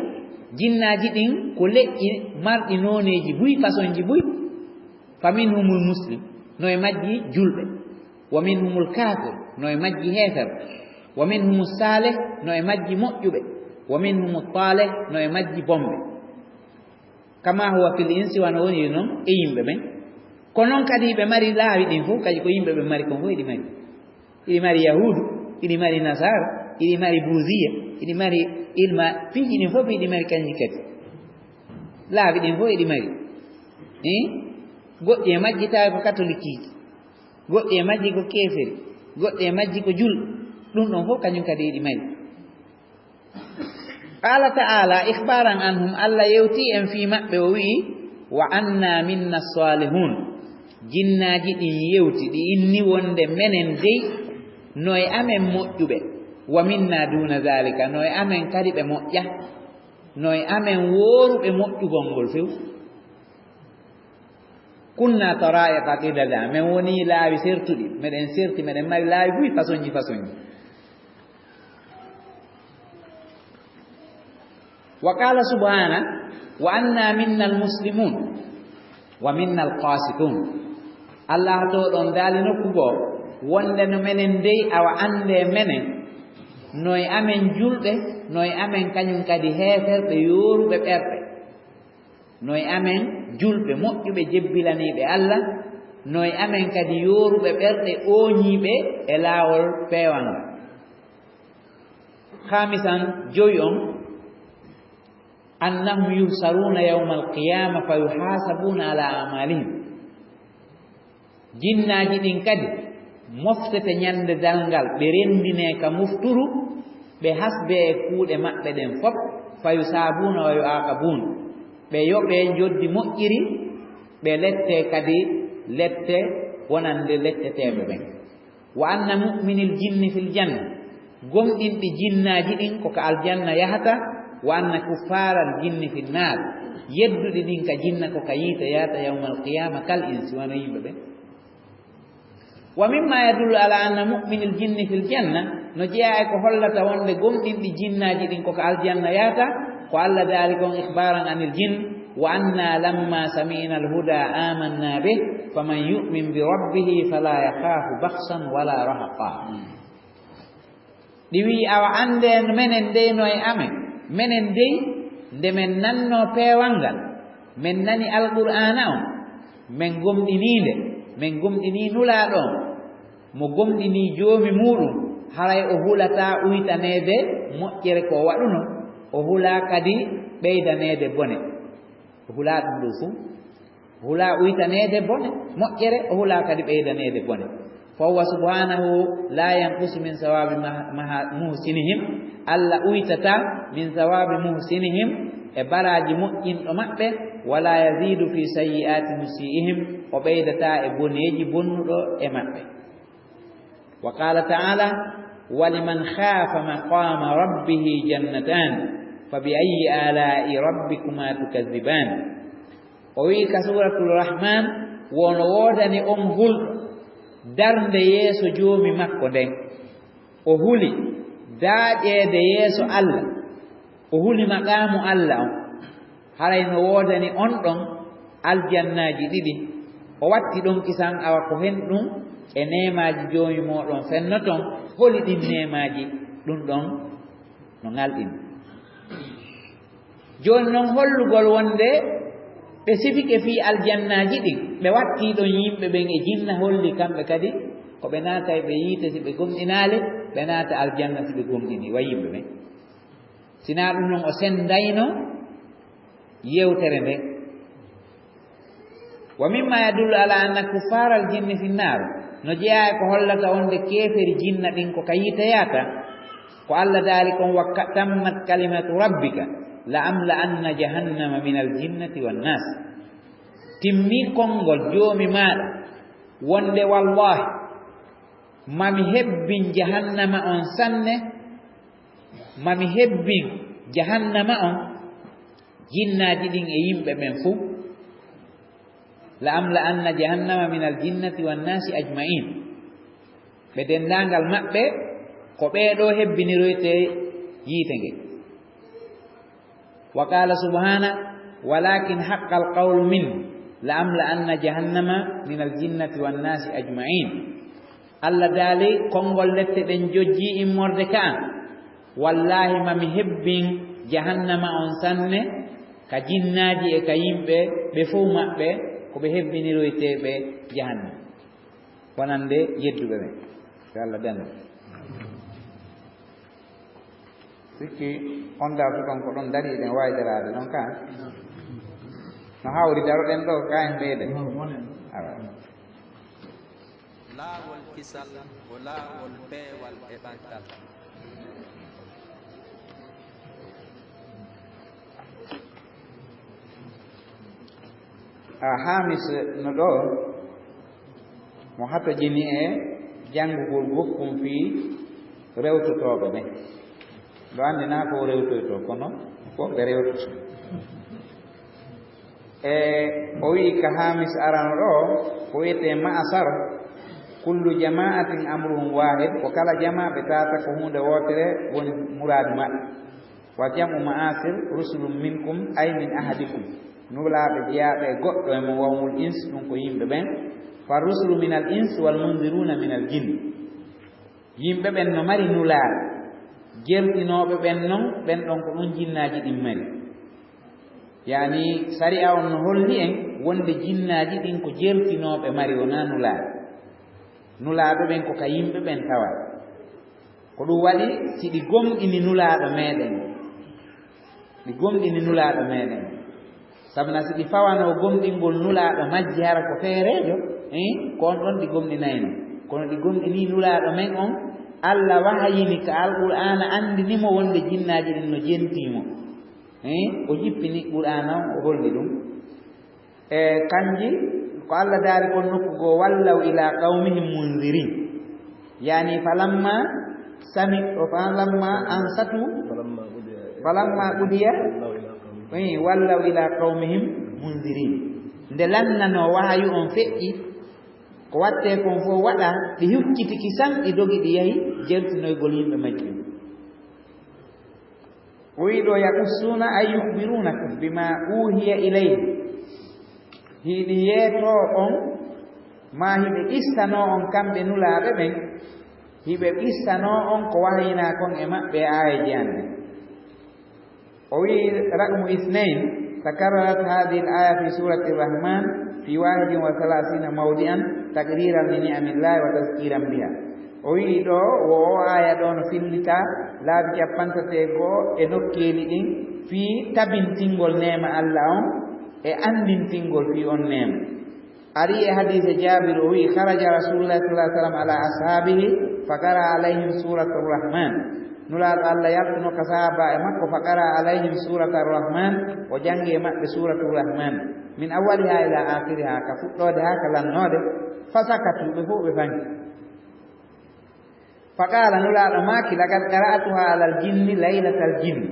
Jinnaaji ɗin ko leƴƴi marɗi nooneeji buy, fasonji buy. Fa minhumul muslim, no e majji julɓe. Wa minhumul kafir, no e majji heeferɓe. Wa minhumus salih, no e majji moƴƴuɓe. Wa minhumut talih, no e majji bonɓe. Kama huwa fil insi, wano woni non e yimɓe ɓen. Ko non kadi ɓe mari laawi ɗin fow, kadi ko yimɓe ɓe mari kon fow, hiɗi mari. Hiɗi mari Yahuudu, hiɗi mari Nasaara, hiɗi mari Buuziya, hiɗi mari ilma, piiji ɗin fow hiɗi mari kanji kadi. Laawi ɗin fow hiɗi mari. Eh? Goɗɗi e majji tawi ko katolikiiji, goɗɗi e majji ko keeferi, goɗɗi e majji ko julɓe. Ɗum ɗon fow kañum kadi hiɗi mari. Qala ta'ala ikhbaran anhum, Allah yewti en fii maɓɓe, o wi'i, "Wa anna minna salihun." Jinnaaji ɗin yewti, ɗi inni wonde menen dey, no e amen moƴƴuɓe. "Wa minna duna zalika," no e amen kadi ɓe moƴƴa. No e amen wooruɓe moƴƴugol ngol few. Kunna tara'iqa qidada, men woni laawi sertuɗi, meɗen serti, meɗen mari laawi buy fasonji fasonji. Wa qala subhana, wa anna minna almuslimun, wa minna alqasitun. Allah to ɗon daali nokku goo, wonde no menen dey awa annde menen, no e amen julɓe, no e amen kañum kadi heeferɓe yooruɓe ɓerɗe. No e amen julɓe moƴƴuɓe jebbilaniiɓe Allah, no e amen kadi yooruɓe ɓerɗe ooñiiɓe e laawol peewal ngal. Khamisan, jowi on, annahum yuhsaruna yawmal qiyama fa yuhasabuna ala amalihim. Jinnaaji ɗin kadi moftete ñande darngal, ɓe renndinee ka mufturu, ɓe hasbee e kuuɗe maɓɓe ɗen fof, fa yusaabuuna wa yuaaqabuun, ɓe yoɓee njoddi moƴƴiri, ɓe lettee kadi lette wonande letteteeɓe ɓen. Wa anna mu'minil jinni fil janna, gomɗinɗi jinnaaji ɗin ko ka aljanna yahata, wa anna kuffaaral jinni fin naar, yedduɗi ɗin ka jinna ko ka yiite yahata yawmal qiyaama kal insi, wano yimɓe ɓen. Wa mimma yadullu ala anna mu'minil jinni fil janna, no jeyaa e ko hollata wonde gomɗinɗi jinnaaji ɗin ko ka aljanna yahata, ko Allah daali kon ikhbaran anil jinn, wa anna lamma sami'na al huda amanna bih, faman yu'min bi rabbihi fala yakhafu bakhsan wala rahaqa. Ɗi wi'i, awa anndee menen dey no e amen. Menen dey, nde men nannoo peewal ngal, men nani Alqur'aana on, men gomɗinii nde, men gomɗinii Nulaaɗo on, mo gomɗinii Joomi muuɗum, haray o hulataa uytaneede moƴƴere ko o waɗuno, o hulaa kadi ɓeydaneede bone. O hulaa ɗum ɗoo fuu. Hulaa uytaneede bone, moƴƴere, o hulaa kadi ɓeydaneede bone. Fa huwa subhanahu la yanqusu min sawabi maha-, maha-, muhsinihim. Allah uytataa min sawabi muhsinihim, e baraaji moƴƴinɗo maɓɓe, wala yazidu fi sayyi'ati musi'ihim, o ɓeydataa e boneeji bonnuɗo e maɓɓe. Wa qala ta'ala, wa liman khafa maqama rabbihi jannatan, fa bi ayyi ala'i rabbikuma tukazziban. O wi'i ka Suuratul Rahmaan, wano woodani on hulɗo darnde yeeso Joomi makko nden. O huli daaƴeede yeeso Allah. O huli maqaamu Allah on. Haray no woodani on ɗon aljannaaji ɗiɗi. O watti ɗon kisan awa ko hen ɗum e neemaaji Joomi mooɗon fennoton. Holi ɗin neemaaji? Ɗum ɗon no ŋalɗini. Jooni non, hollugol wonde ɓe sifike fii aljannaaji ɗin, ɓe wattii ɗon yimɓe ɓen e jinna, holli kamɓe kadi ko ɓe naatay ɓe yiite si ɓe gomɗinaali, ɓe naata aljanna si ɓe gomɗinii, wa yimɓe ɓen. Sinaa ɗum non, o senndayno yewtere nden. Wa mimma yadullu ala anna kuffaral jinni fi nnar, no jeyaa e ko hollata wonde keeferi jinna ɗin ko ka yiite yaata, ko Allah daali kon, wa ka-, tammat kalimatu rabbika la amla anna jahannama min al jinnati wan nas. Timmi konngol Joomi maaɗa wonde, wallahi, mami hebbin jahannama on sanne, mami hebbin jahannama on, jinnaaji ɗin e yimɓe ɓen fuu. La amla anna jahannama min al jinnati wan nasi ajma'in. Ɓe denndaangal maɓɓe, ko ɓee ɗoo hebbiniroytee yiite nge. Wa qala subhana, walakin haqqa al qawlu min, la amla anna jahannama min al jinnati wan nasi ajma'in. Allah daali, konngol lette ɗen jojjii immorde ka an. Wallaahi, mami hebbin jahannama on sanne, ka jinnaaji e ka yimɓe, ɓe fow maɓɓe, ko ɓe hebbiniroyteeɓe jahannama. Wonande yedduɓe ɓen. Yo Allah dendo. Sikki on dartu ɗon ko ɗon dari, eɗen waawi daraade ɗon ka. No hawri daroɗen ɗo, ka en ɓeyde. Awa. Laawol kisal ko laawol peewal e ɓantal. A Hamis no ɗo, mo hatojini e janngugol gokkun fii rewtotooɓe ɓen. Ɗo anndi naa ko o rewtoytoo, kono ko ɓe rewtoto. E o wi'i ka Hamis arano ɗo, ko wi'etee ma'asar, kullu jama'atin amruhum wahid, ko kala jama ɓe tata ko huunde wootere woni muraadu maɓɓe. Wa jam'u ma'asir, rusulun minkum, ay min ahadikum. Nulaaɓe jeyaaɓe e goɗɗo e mo wawmul ins, ɗum ko yimɓe ɓen. Fa rusulu minal ins wal munziruna minal jinn. Yimɓe ɓen no mari nulaaɓe. Jeltinooɓe ɓen non, ɓen ɗon ko ɗum jinnaaji ɗin mari. Yani, sariya on no holli en wonde jinnaaji ɗin ko jeltinooɓe mari, wonaa nulaaɓe. Nulaaɓe ɓen ko ka yimɓe ɓen tawa. Ko ɗum waɗi, si ɗi gomɗini nulaaɗo meɗen, ɗi gomɗini nulaaɗo meɗen. Sabu na si ɗi fawanoo gomɗingol nulaaɗo majji hara ko feereejo, eh, ko on ɗon ɗi gomɗinayno. Kono ɗi gomɗini nulaaɗo men on, Allah wahayini ka Alqur'aana anndini mo wonde jinnaaji ɗin no jentii mo. Eh, o jippini Qur'aana on, o holli ɗum. E kanji, ko Allah daali kon nokku goo, "Wallaw ila qawmihim munzirin." Yani, falamma sami-, o falamma ansatu, falamma qudiya, falamma qudiya, wallaw ila qawmihim, eh, wallaw ila qawmihim munzirin. Nde lannanoo wahayu on feƴƴi, ko wattee kon fof waɗa, ɗi huccitiki san, ɗi dogi, ɗi yahi jeltinoygol yimɓe majji. O wi'i ɗo, "Yaqussuuna ay yukhbiruunakum bima uhiya ilayhi." Hiɗi yeetoo on, maa hiɓe qissanoo on kamɓe nulaaɓe ɓen, hiɓe qissanoo on ko wahayinaa kon e maɓɓe e aayeeji an ɗin. O wi'i, raqmu isnayn, takarrarat hadhihi al-aya fi surati ar-Rahman fi wahidin wa thalathina mawdi'an, taqriran li ni'amillahi wa tazkiran biha. O wi'i ɗo, wo o aya ɗo no fillita laabi cappantate e go'o e nokkeeli ɗin fii tabintingol neema Allah on e anndintingol fii on neema. Ari e hadiise Jaabir, o wi'i, "Kharaja Rasulullah sallallahu alaihi wasallam ala ashabihi, fa qara alaihim suratul Rahman." Nulaaɗo Allah yaltuno ka sahaaba e makko, "fa qara alaihim suratul Rahman," o jangi e maɓɓe suratul Rahman. "Min awwaliha ila akhiriha," ka fuɗɗoode haa ka lannoode. "Fa sakatu," ɓe fof ɓe fanki. Fa qaala, Nulaaɗo maaki, "Laqad qara'tuha alal jinni laylatal jinni."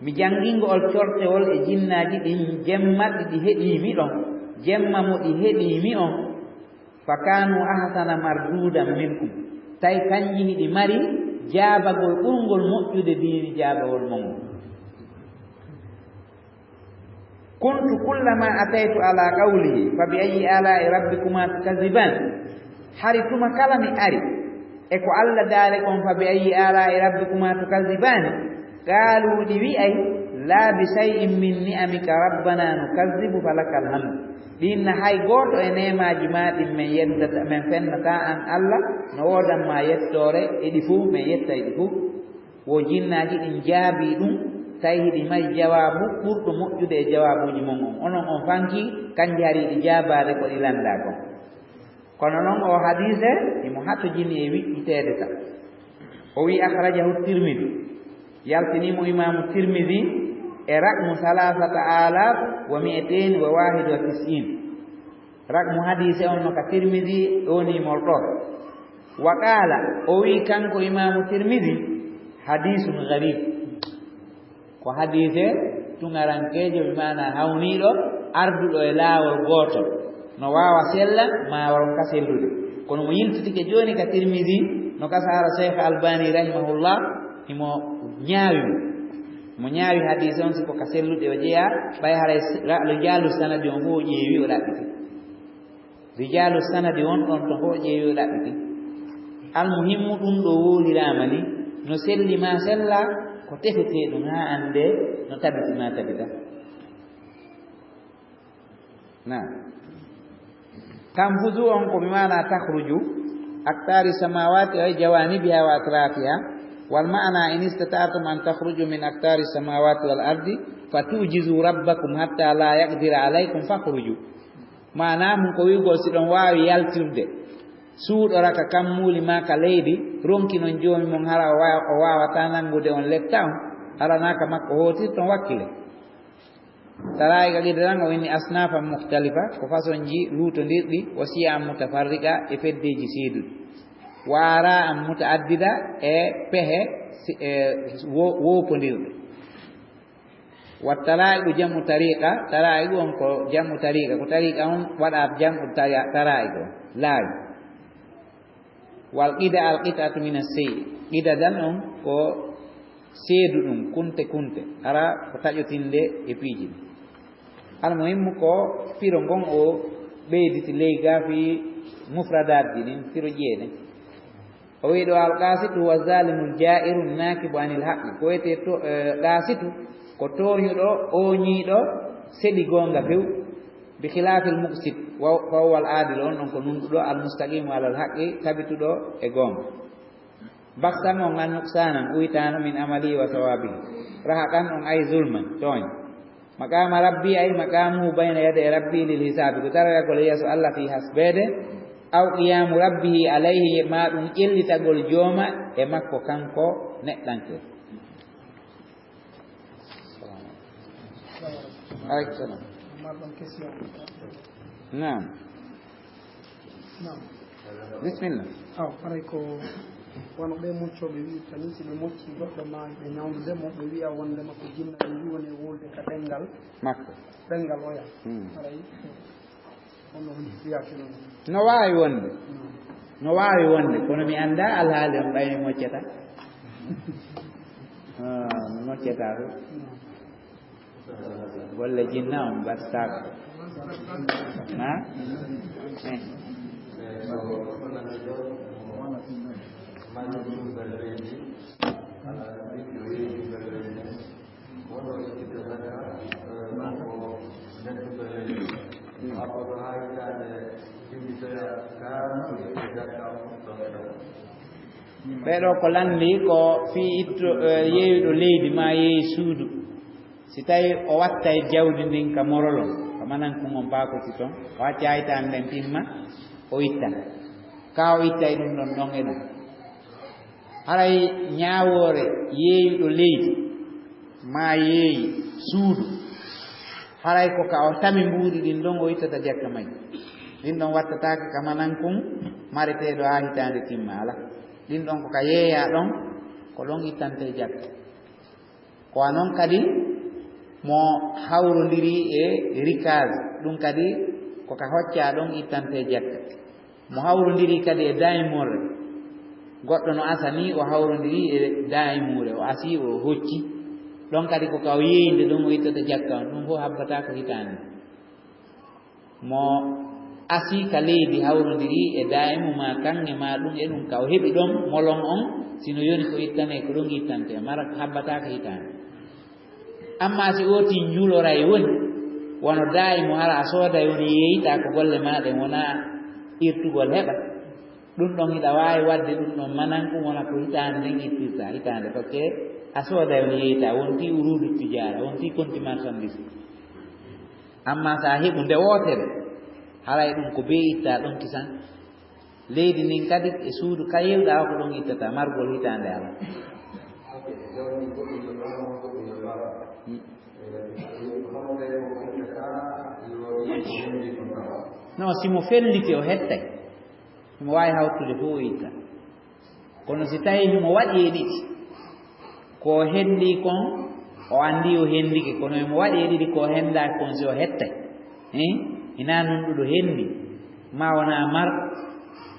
Mi janngingo on cortewol e jinnaaji ɗin jemma ɗi heɗii mi ɗon, jemma mo ɗi heɗii mi on. Fa kaanu ahsana marduudan minkum. Tawi kanji hiɗi mari jaabagol ɓurngol moƴƴude diini jaabawol mon ngol. Kuntu kullama ataytu ala qawlihi, "Fa bi ayyi ala'i rabbikuma tukazziban?" Hari tuma kala mi ari e ko Allah daali kon, "Fa bi ayyi ala'i rabbikuma tukazzibani?" Qaalu, ɗi wi'ay, "La bi shay'in min ni'amika rabbana nukazzibu falakal hamd." Ɗin na hay gooto e neemaaji maa ɗin men yeddata, men fennata an Allah, no woodan ma yettoore e ɗi fuu, men yettay ɗi fuu. Wo jinnaaji ɗin jaabii ɗum, tawi hiɗi mari jawaabu ɓurɗo moƴƴude e jawaabuuji mon on. Onon on fanki, kanji hari hiɗi jaabaade ko ɗi lanndaa kon. Kono non oo hadiise, himo hatojini e wiɗɗiteede ka. O wi'i, "Akhrajahu Tirmidhi." Yaltinii mo Imaamu Tirmidhi e raqmu thalathata alaf wa mi'atayn wa wahid wa tis'in. Raqmu hadiise on no ka Tirmidhi ɗoonii mol ɗoo. Wa qaala, o wi'i kanko Imaamu Tirmidhi, "Hadiisun gharib." Ko hadiise tuŋarankeejo, bi maana hawniiɗo, arduɗo e laawol gootol. No waawa sella, maa waɗa ka sellude. Kono mo yiltitike jooni ka Tirmidhi, no ka saara Sheikh Albani rahimahullah, himo ñaawi mo. Mo ñaawi hadiise on, si ko ka sellude o jeyaa, ɓay haray s-, ra-, rijaalu sanadi on fof o ƴeewi, o ɗaɓɓiti. Rijaalu sanadi won ɗon to fof ƴeewi o ɗaɓɓiti. Almuhimmu, ɗum ɗo wowliraama ni, no selli maa sella, ko tefetee ɗum haa annde no tabiti maa tabita. Naam. Tanfuzu on ko bi maana takhruju aqtaari samawati ay jawanibiha wa atrafiha. Wal maana in istata'tum an takhruju min aqtaari samawati wal ardi fatu'jizu rabbakum hatta la yaqdira alaykum fakhruju. Maanaa mum ko wi'ugol si ɗon waawi yaltirde, suuɗora ka kammuuli maa ka leydi, ronki non Joomi mon hara o wa-, o waawataa nanngude on letta on, hara naa ka makko hootirton, wakkile. Taraa'iqa gide tan o inni asnaafan mukhtalifa, ko fasonji luutondirɗi, wa shiya'an mutafarriqa, e feddeeji seeduɗi. Wa aara'an muta'addida, e pehe si-, e wo-, woopondirɗe. Wa taraa'iqu jam'u tariqa, taraa'iqu on ko jam'u tariqa, ko tariqa on waɗa jam'u tara-, taraa'iqu on, laawi. Wal qida al qit'atu min as-sey, qida dan on ko seedu ɗum, kunte kunte, hara ko taƴotinde e piiji ɗin. Al muhimmu ko firo ngon o ɓeyditi ley gaafi mufradaat ji ɗin, firo jeeɗen. O wi'i ɗo, "Al-qaasitu huwa zaalimul jaa'iru naakibu anil haqqi." Ko wiyetee to, eh, qaasitu, ko tooñuɗo, ooñiiɗo, seɗi goonga few. Bi khilaafil muqsit, wa, fa huwa al-aadilu, on ɗon ko nunɗuɗo, al-mustaqiimu alal haqqi, tabituɗo e goonga. Baksan on an nuqsaanan, uytaano min amali wa sawaabihi. Rahaqan on ay zulman, tooñ. Maqaama rabbi ay maqaamuhu bayna yaday rabbi lil hisaabi, ko daragol yeeso Allah fii hasbeede, aw qiyaamu rabbihi alayhi, ma ɗum ƴellitagol jooma e makko kanko neɗɗanke. Aleykum salam. Marɗon question? Naam. Naam. Bismillah. Aw, haray ko wano ɓe moccooɓe wi'irta ni, si ɓe moccii goɗɗo maayi, ɓe ñawndude mo, ɓe wi'a wondema ko jinna, ɓe mbi'i woni e wulde ka ɗenngal makko. Ɗenngal oya. Hmm. Haray on no woni fiyaake non. No waawi wonde. Hmm. No waawi wonde, kono mi anndaa alhaali on ɓay mi moccata. Ah, mi moccata ko. Hmm. Golle jinna on mbaɗtaako. Ha? Eh. Ɓee ɗoo ko lanndii ko fii itto, eh, yeeyuɗo leydi maa yeeyi suudu. Si tawii o wattay jawdi ndin ka morolon, ka manan kun on baakosi ton, o acca hitaande nden timma, o itta. Ka o ittay ɗum ɗon, ɗon e ɗon. Haray ñaawoore yeeyuɗo leydi, maa yeeyi suudu, haray ko ka o tami mbuuɗi ɗin ɗon o ittata jakka may. Ɗin ɗon wattataake ka manan kun mareteeɗo haa hitaande timma, ala. Ɗin ɗon ko ka yeeyaa ɗon, ko ɗon ittantee jakka. Ko a non kadi mo hawrondiri e rikaz, ɗum kadi ko ka hoccaa ɗon ittantee jakka. Mo hawrondiri kadi e daymorre, goɗɗo no asa ni, o hawrondiri e daymuure, o asii, o hocci, ɗon kadi ko ka o yeeyinde ɗon o ittata jakka on, ɗum fof habbataa ko hitaande. Mo asii ka leydi hawrondiri e daa'imu maa kaŋŋe maa ɗum e ɗum ka o heɓi ɗon molon on, si no yoni ko ittanee ko ɗon ittantee, mara habbataake hitaande. Ammaa si ootii njuloray woni, wano daa'imu hara a sooday woni yeeytaa ko golle maa ɗen wonaa irtugol heɓa. Ɗum ɗon hiɗa waawi waɗde ɗum ɗon manan ɗum wona ko hitaande nden ittirtaa, hitaande tokke a sooday woni yeeytaa, wontii uruudu tijaara, wontii konti marchandise. Ammaa so a heɓu nde wootere, haray ɗum ko bee ittaa ɗon kisan. Leydi ndin kadi e suudu ka yeewɗaa o ko ɗon ittata, margol hitaande alaa. Non, si mo felliti o hettay, himo waawi hawtude fof o itta. Kono si tawii himo waɗi e ɗiɗi, ko o henndii kon, o anndii o henndike, kono himo waɗi e ɗiɗi ko o henndaaki kon, si o hettay, eh, hinaa nunɗuɗo henndi, maa wonaa mar,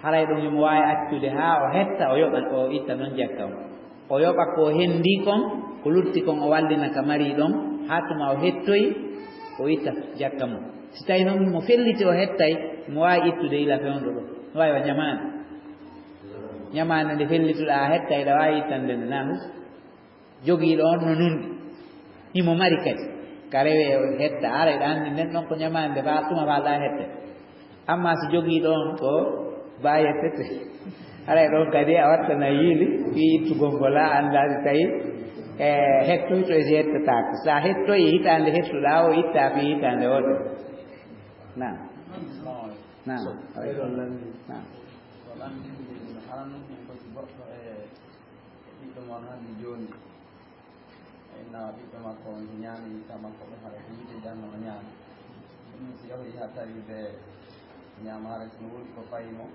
haray ɗum himo waawi accude haa o hetta, o yoɓa, o itta ɗon jakka on. O yoɓa ko o henndii kon, ko lutti kon o wallina ka marii ɗon, haa tuma o hettoyi, o itta jakka mum. Si tawii noon himo felliti o hettay, himo waawi ittude ila fewndo ɗo, no waawi wa ñamaande. Ñamaande nde fellituɗaa a hetta, hiɗa waawi ittande nde naa hus. Jogiiɗo on no nunɗi. Himo mari kadi. Ka rewee o hetta, haray ɗa anndi nden ɗon ko ñamaande nde faa tuma faa ɗa hetta. Ammaa si jogiiɗo on ko baayettete. Haray ɗon kadi a wattana yiili fii ittugol ngol, a anndaa si tawi, e, hettoyto e si hettataako. So a hettoyi e hitaande hettuɗaa o ittaa fii hitaande wotere. Naam. Naam. Naam. Ko lanndinde haranum en ko si goɗɗo e ɓiɗɗo mon hannde jooni. Inna ɓiɗɗo makko on ñaami yitta makko ɓe haɗa ko yiite janno o ñaami. Ɗum si yahoyi haa tawi ɓe ñaama haɗa si no woni ko fayi mo.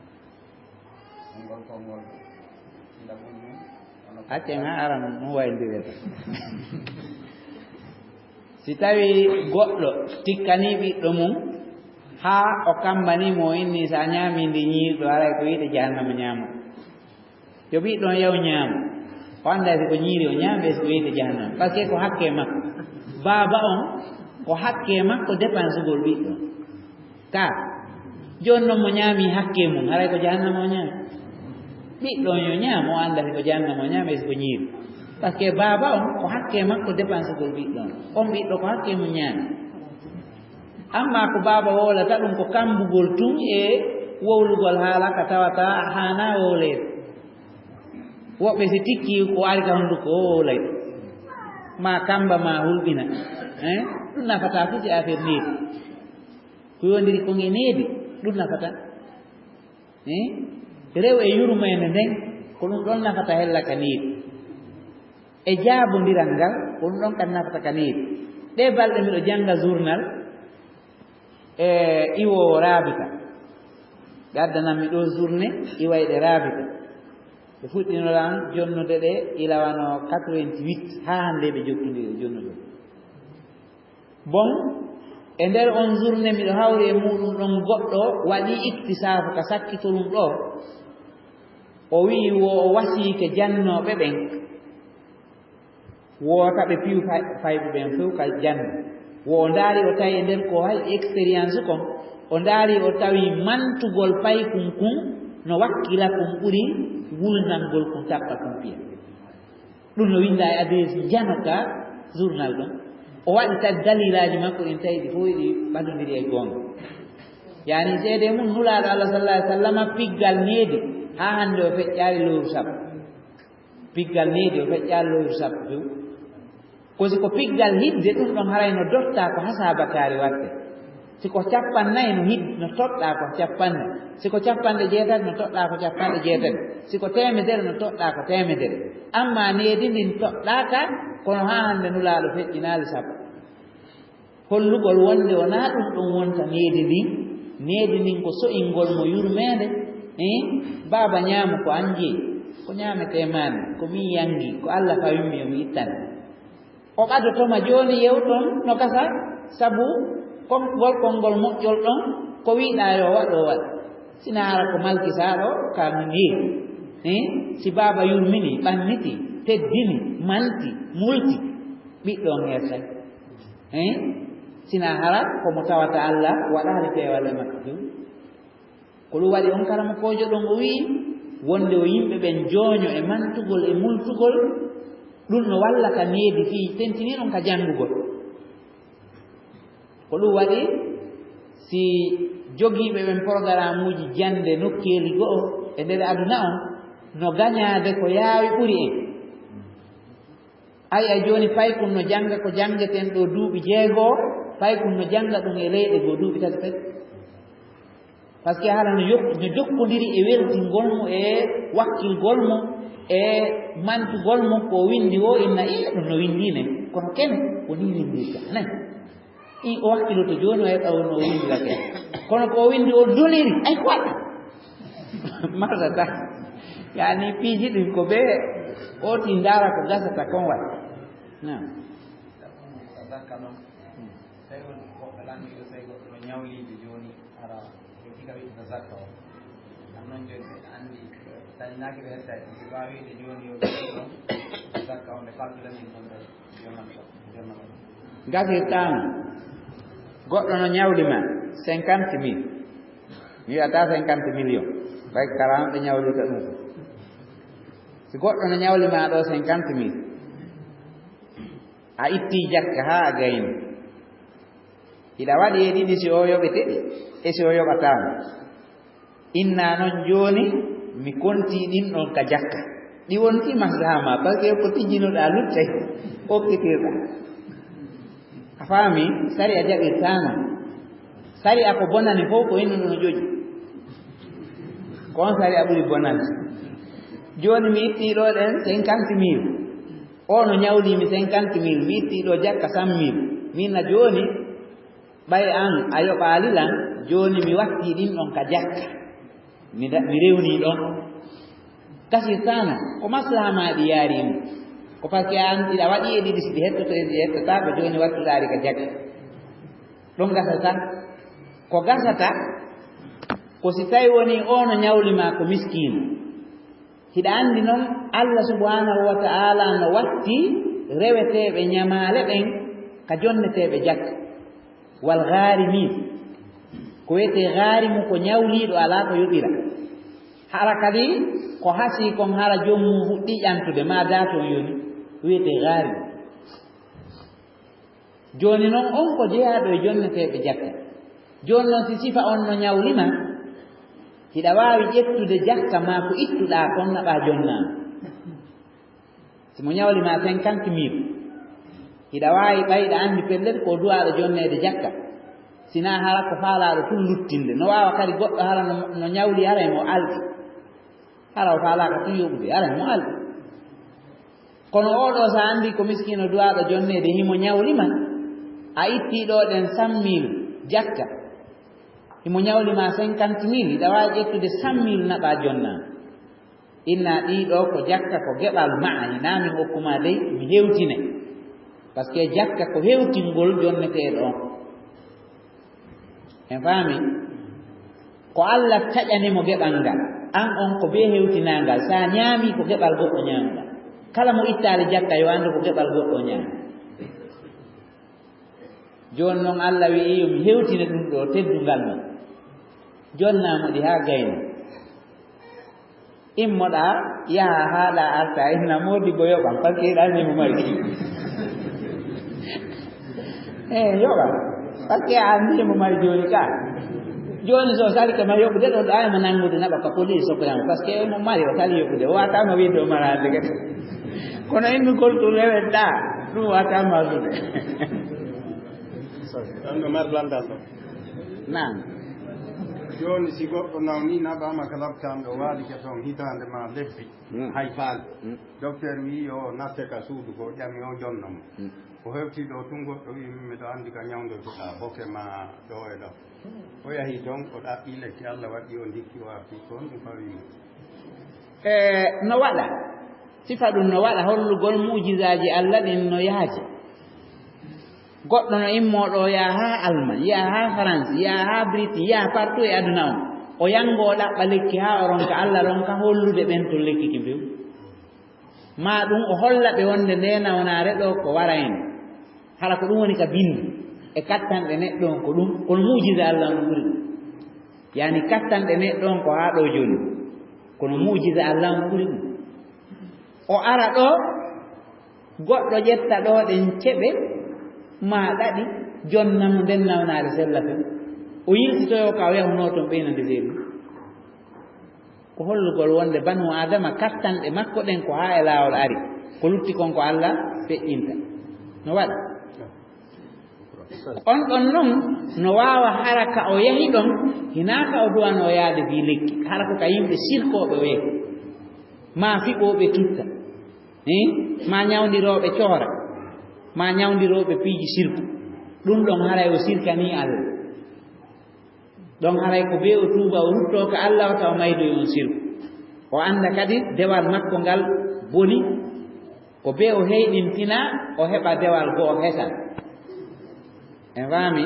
Ngol konngol ila ɓuri ɗum. Accen haa aran ɗum wayndire tan. Si tawii goɗɗo tikkanii ɓiɗɗo mum, haa o kammbanii mo, o inni, "So a ñaamii ndi ñiiri ɗo, haray ko yiite jahannama ñaamo." Yo ɓiɗɗo on yaw ñaamo. O anndaa si ko ñiiri o ñaami, si ko yiite jahannama. Parce que ko hakkee makko. Baaba on, ko hakkee makko dépensugol ɓiɗɗo on. Ka, jooni non mo ñaami hakkee mum, haray ko jahannama o ñaami. Ɓiɗɗo on yo ñaam, o annda si ko jahannama o ñaami, si ko ñiiri. Parce que baaba on, ko hakkee makko dépensugol ɓiɗɗo on. On ɓiɗɗo ko hakkee mum ñaami. Amma ko baaba wowlata ɗum, ko kammbugol tun e wowlugol haala ka tawata haanaa wowleede. Woɓɓe si tikki ko ari ka hunduko o wowlay. Ma kamba ma hulɓina. Hein? Ɗum nafataa fuu si affaire needi. Ko yondiri kon e needi, ɗum nafataa. Eh? Rew e yurmeende nden, ko ɗum ɗon nafata hella ka needi. E jaabondiral ngal, ko ɗum ɗon kan nafata ka needi. Ɗee balɗe miɗo jannga journal, e iwoowo Raabita. Ɓe addanammi ɗoo journée, iwayɗe Raabita. Ɓe fuɗɗinoran jonnude ɗe ila wano quatre-vingt-huit, haa hannde ɓe jokkindiri e jonnude. Bon, e nder on journée miɗo hawri e muuɗum ɗon goɗɗo waɗi iktisaafu ka sakkitorum ɗoo. O wi'i wo o wasiike jannooɓe ɓen, wota ɓe piyu fay-, fayɓe ɓen few ka jannde. Wo o ndaari o tawi e nder ko hay expérience kon, o ndaari o tawi mantugol paykun kun no wakkila kun ɓuri wulnangol kun tappa kun piya. Ɗum no winndaa e adresse njano ka journal ɗon. O waɗi tag dalilaaji makko ɗin tawi ɗi fof ɗi ɓadondiri e goonga. Yani seede mum Nulaaɗo Allah sallallahu alaihi wasallam piggal needi haa hannde o feƴƴaali lowru sappo. Piggal needi o feƴƴaali lowru sappo few. Ko si ko piggal hidde ɗum ɗon haray no dottaa ko hasaabakaari waɗde. Si ko cappannayi no hid-, no toɗɗaa ko cappannayi. Si ko capanɗe jeetati no toɗɗaa ko capanɗe jeetati. Si ko teemedere no toɗɗaa ko teemedere. Amma needi ndin toɗɗaaka, kono haa hannde Nulaaɗo feƴƴinaali sappo. Hollugol wonde wonaa ɗum ɗum wonta needi ndin. Needi ndin ko so'ingol mo yurmeende. Eh? Baaba ñaamu ko an jeyi. Ko ñaametee maa ndin. Ko min yangi. Ko Allah fawimmi yo mi ittane. O ɓadoto ma jooni yewton no gasa, sabu konngol, konngol moƴƴol ɗon, ko wiɗaa yo waɗ, o waɗ. Sina hara ko malkisaaɗo ka min yehi. Eh? Si baaba yurmini, ɓanniti, teddini, manti, multi, ɓiɗɗo on hertay. Eh? Sina hara ko mo tawata Allah waɗaali peewal e makko few. Ko ɗum waɗi on karamokoojo ɗon o wi'i wonde o yimɓe ɓen jooño e mantugol e multugol, ɗum no walla ka needi fii tentinii ɗum ka janngugol. Ko ɗum waɗi si jogiiɓe ɓen porogaramuuji jannde nokkeeli go'o e nder aduna on no gañaade ko yaawi ɓuri en. Ay, ay, jooni paykun no jannga ko janngeten ɗo duuɓi jeego, paykun no jannga ɗum e leyɗe goo duuɓi tati tati. Parce que haala no yok-, no jokkondiri e weltingol mo, e wakkilgol mo, e mantugol mo ko o winndi o, inna, "Ii, ɗum no winndi ne, kono ken ko ni winndirta, ne?" Ii, o wakkiloto jooni, o heɓa woni o winndira ken. Kono ko o winndi o doliri, ay, ko waɗa? Marata. Yani piiji ɗin ko ɓe o ti ndaara ko gasata kon waɗa. Naam. Tawi won woɓɓe lanndii ɗo, tawi goɗɗo no ñawliiɓe jooni, hara ɓe tika wiɗta zakka o. Kam noon jooni ɓe anndi, dañnaaki ɓe hettaaki. Ɓe waawi wiide jooni yo ɓe ɗon zakka o, nde kalkulani ɗum ɗo, jooni ɗo, jooni ɗo. Gasirtaano, goɗɗo no ñawli ma cinquante mille. Mi wi'ataa cinquante millions. Ɓay kala ɓe ñawlirta ɗum fof. Si goɗɗo no ñawli ma ɗo cinquante mille, a ittii jakka haa a gayni. Hiɗa waɗi e ɗiɗi si o yoɓete ɗi, e si o yoɓataama. Inna non jooni, mi kontii ɗin ɗon ka jakka. Ɗi wontii maslaha ma, parce que ko tijjinoɗaa luttay, okkitirɗaa. A faami, sariya jaɓirtaano. Sariya ko bonani fof ko innuɗo no joƴi. Ko on sariya ɓuri bonande. Jooni mi ittii ɗo ɗen cinquante mille. O no ñawlii mi cinquante mille, mi ittii ɗo jakka cent mille. Min na jooni, ɓay an a yoɓaali lan, jooni mi wattii ɗin ɗon ka jakka. Mi da-, mi rewnii ɗon. Gasirtaano, ko maslaha maa ɗi yaari mo. Ko parce que an iɗa waɗi e ɗiɗi, si ɗi hettoto e ɗi hettotaako, jooni wattuɗaari ka jagge. Ɗum gasata. Ko gasata, ko si tawi woni o no ñawli ma ko miskiino. Hiɗa anndi noon, Allah subhanahu wa ta'ala no watti reweteeɓe ñamaale ɓen ka jonneteeɓe jakka. Wal ghaarimin. Ko wiyetee ghaarimu ko ñawliiɗo alaa ko yoɓira. Hara kadi ko hasii kon hara joom mum fuɗɗii ƴantude, ma dato on yoni, wiyetee ghaarimu. Jooni noon, on ko jeyaaɗo e jonneteeɓe jakka. Jooni noon, si sifa on no ñawli ma, hiɗa waawi ƴettude jakka ma ko ittuɗaa kon naɓaa jonnaa. Si mo ñawli ma cinquante mille, hiɗa waawi ɓay ɗa anndi pellet ko duwaaɗo jonneede jakka. Sinaa hara ko faalaaɗo tun luttinde. No waawa kadi goɗɗo hara no, no ñawli hara e mo alɗi. Hara o faalaaka tun yoɓude, hara e mo alɗi. Kono oo ɗoo, so a anndi ko miskiino duwaaɗo jonneede, himo ñawli ma, a ittii ɗoo ɗen cent mille jakka, himo ñawli ma cinquante mille, hiɗa waawi ƴettude cent mille naɓaa jonnaa. Inna ɗii ɗoo ko jakka, ko geɓal ma'a, hinaa min okku ma dey, mi hewtine. Parce que jakka ko hewtingol jonneteeɗo on. En faami? Ko Allah taƴani mo geɓal ngal. An on ko bee hewtinangal. So a ñaami ko geɓal goɗɗo ñaami ngal. Kala mo ittaali jakka yo anndu ko geɓal goɗɗo ñaami. Jooni noon Allah wi'i yo mi hewtine ɗum ɗoo teddungal ma. Jonnaa mo ɗi haa gayna. Immoɗaa, yaha haaɗaa arta, inna moodi bo yoɓan, parce que hiɗa anndi mo mari. Eh, yoɓan. Parce que a anndi mo mari jooni ka. Jooni so salike ma yoɓude ɗon, ɗaa mo nanngude naɓa ka police sokoyama, parce que mo mari o sali yoɓude. O wata ma wiide o mara hande kadi. Kono innu gol ɗum rewen ɗaa, ɗum wata ma sude. Ɗan ɗo mari landal ɗo. Naam. Jooni si goɗɗo nawni naɓaama ka laptaan ɗo waalike toon hitaande ma lebbi, mm, hay faale. Mm. Docteur wi'i yo natte ka suudu ko ƴami o jonno mo. Mm. O hewti ɗo tun goɗɗo wi'i min miɗo anndi ka ñawndotoɗaa boke ma ɗo e ɗo. O yahi toon o ɗaɓɓi lekki Allah waɗi o ndikki o arti ko honɗum fawi mo. E no waɗa, sifa ɗum no waɗa hollugol mu'jizaaji Allah ɗin no yaaji. Goɗɗo no immoo ɗo yaha haa Almañ, yaha haa Farans, yaha haa Britain, yaha partout e aduna on. O yanngo o ɗaɓɓa lekki haa o ronka Allah ronka hollude ɓen tun lekki ki mbew. Maa ɗum o holla ɓe wonde nde nawnaare ɗo ko wara en. Hara ko ɗum woni ka binndi. E kattanɗe neɗɗo on ko ɗum, kono mu'jiza Allah on ɓuri ɗum. Yani kattanɗe neɗɗo on ko haa ɗo jooni. Kono mu'jiza Allah on ɓuri ɗum. O ara ɗo, goɗɗo ƴetta ɗo ɗen ceɓe, maa ɗaɗi, jonna mo nden nawnaare sella fen. O yiltitoyo ka o yahunoo ton ɓeynande seeɗi. Ko hollugol wonde Banu Aadama kattanɗe makko ɗen ko haa e laawol ari. Ko lutti kon ko Allah feƴƴinta. No waɗa. On ɗon non no waawa hara ka o yahi ɗon, hinaa ka o duwanoo yaade fii lekki, hara ko ka yimɓe sirkooɓe o yahi. Maa fiɓooɓe tutta. Eh? Maa ñawndirooɓe coora. Maa ñawndirooɓe piiji sirku. Ɗum ɗon haray o sirkanii Allah. Ɗon haray ko bee o tuuba, o ruttoo ka Allah, wata o maydoy on sirku. O annda kadi dewal makko ngal boni, ko bee o heyɗintina, o heɓa dewal go'o hesal. En faami?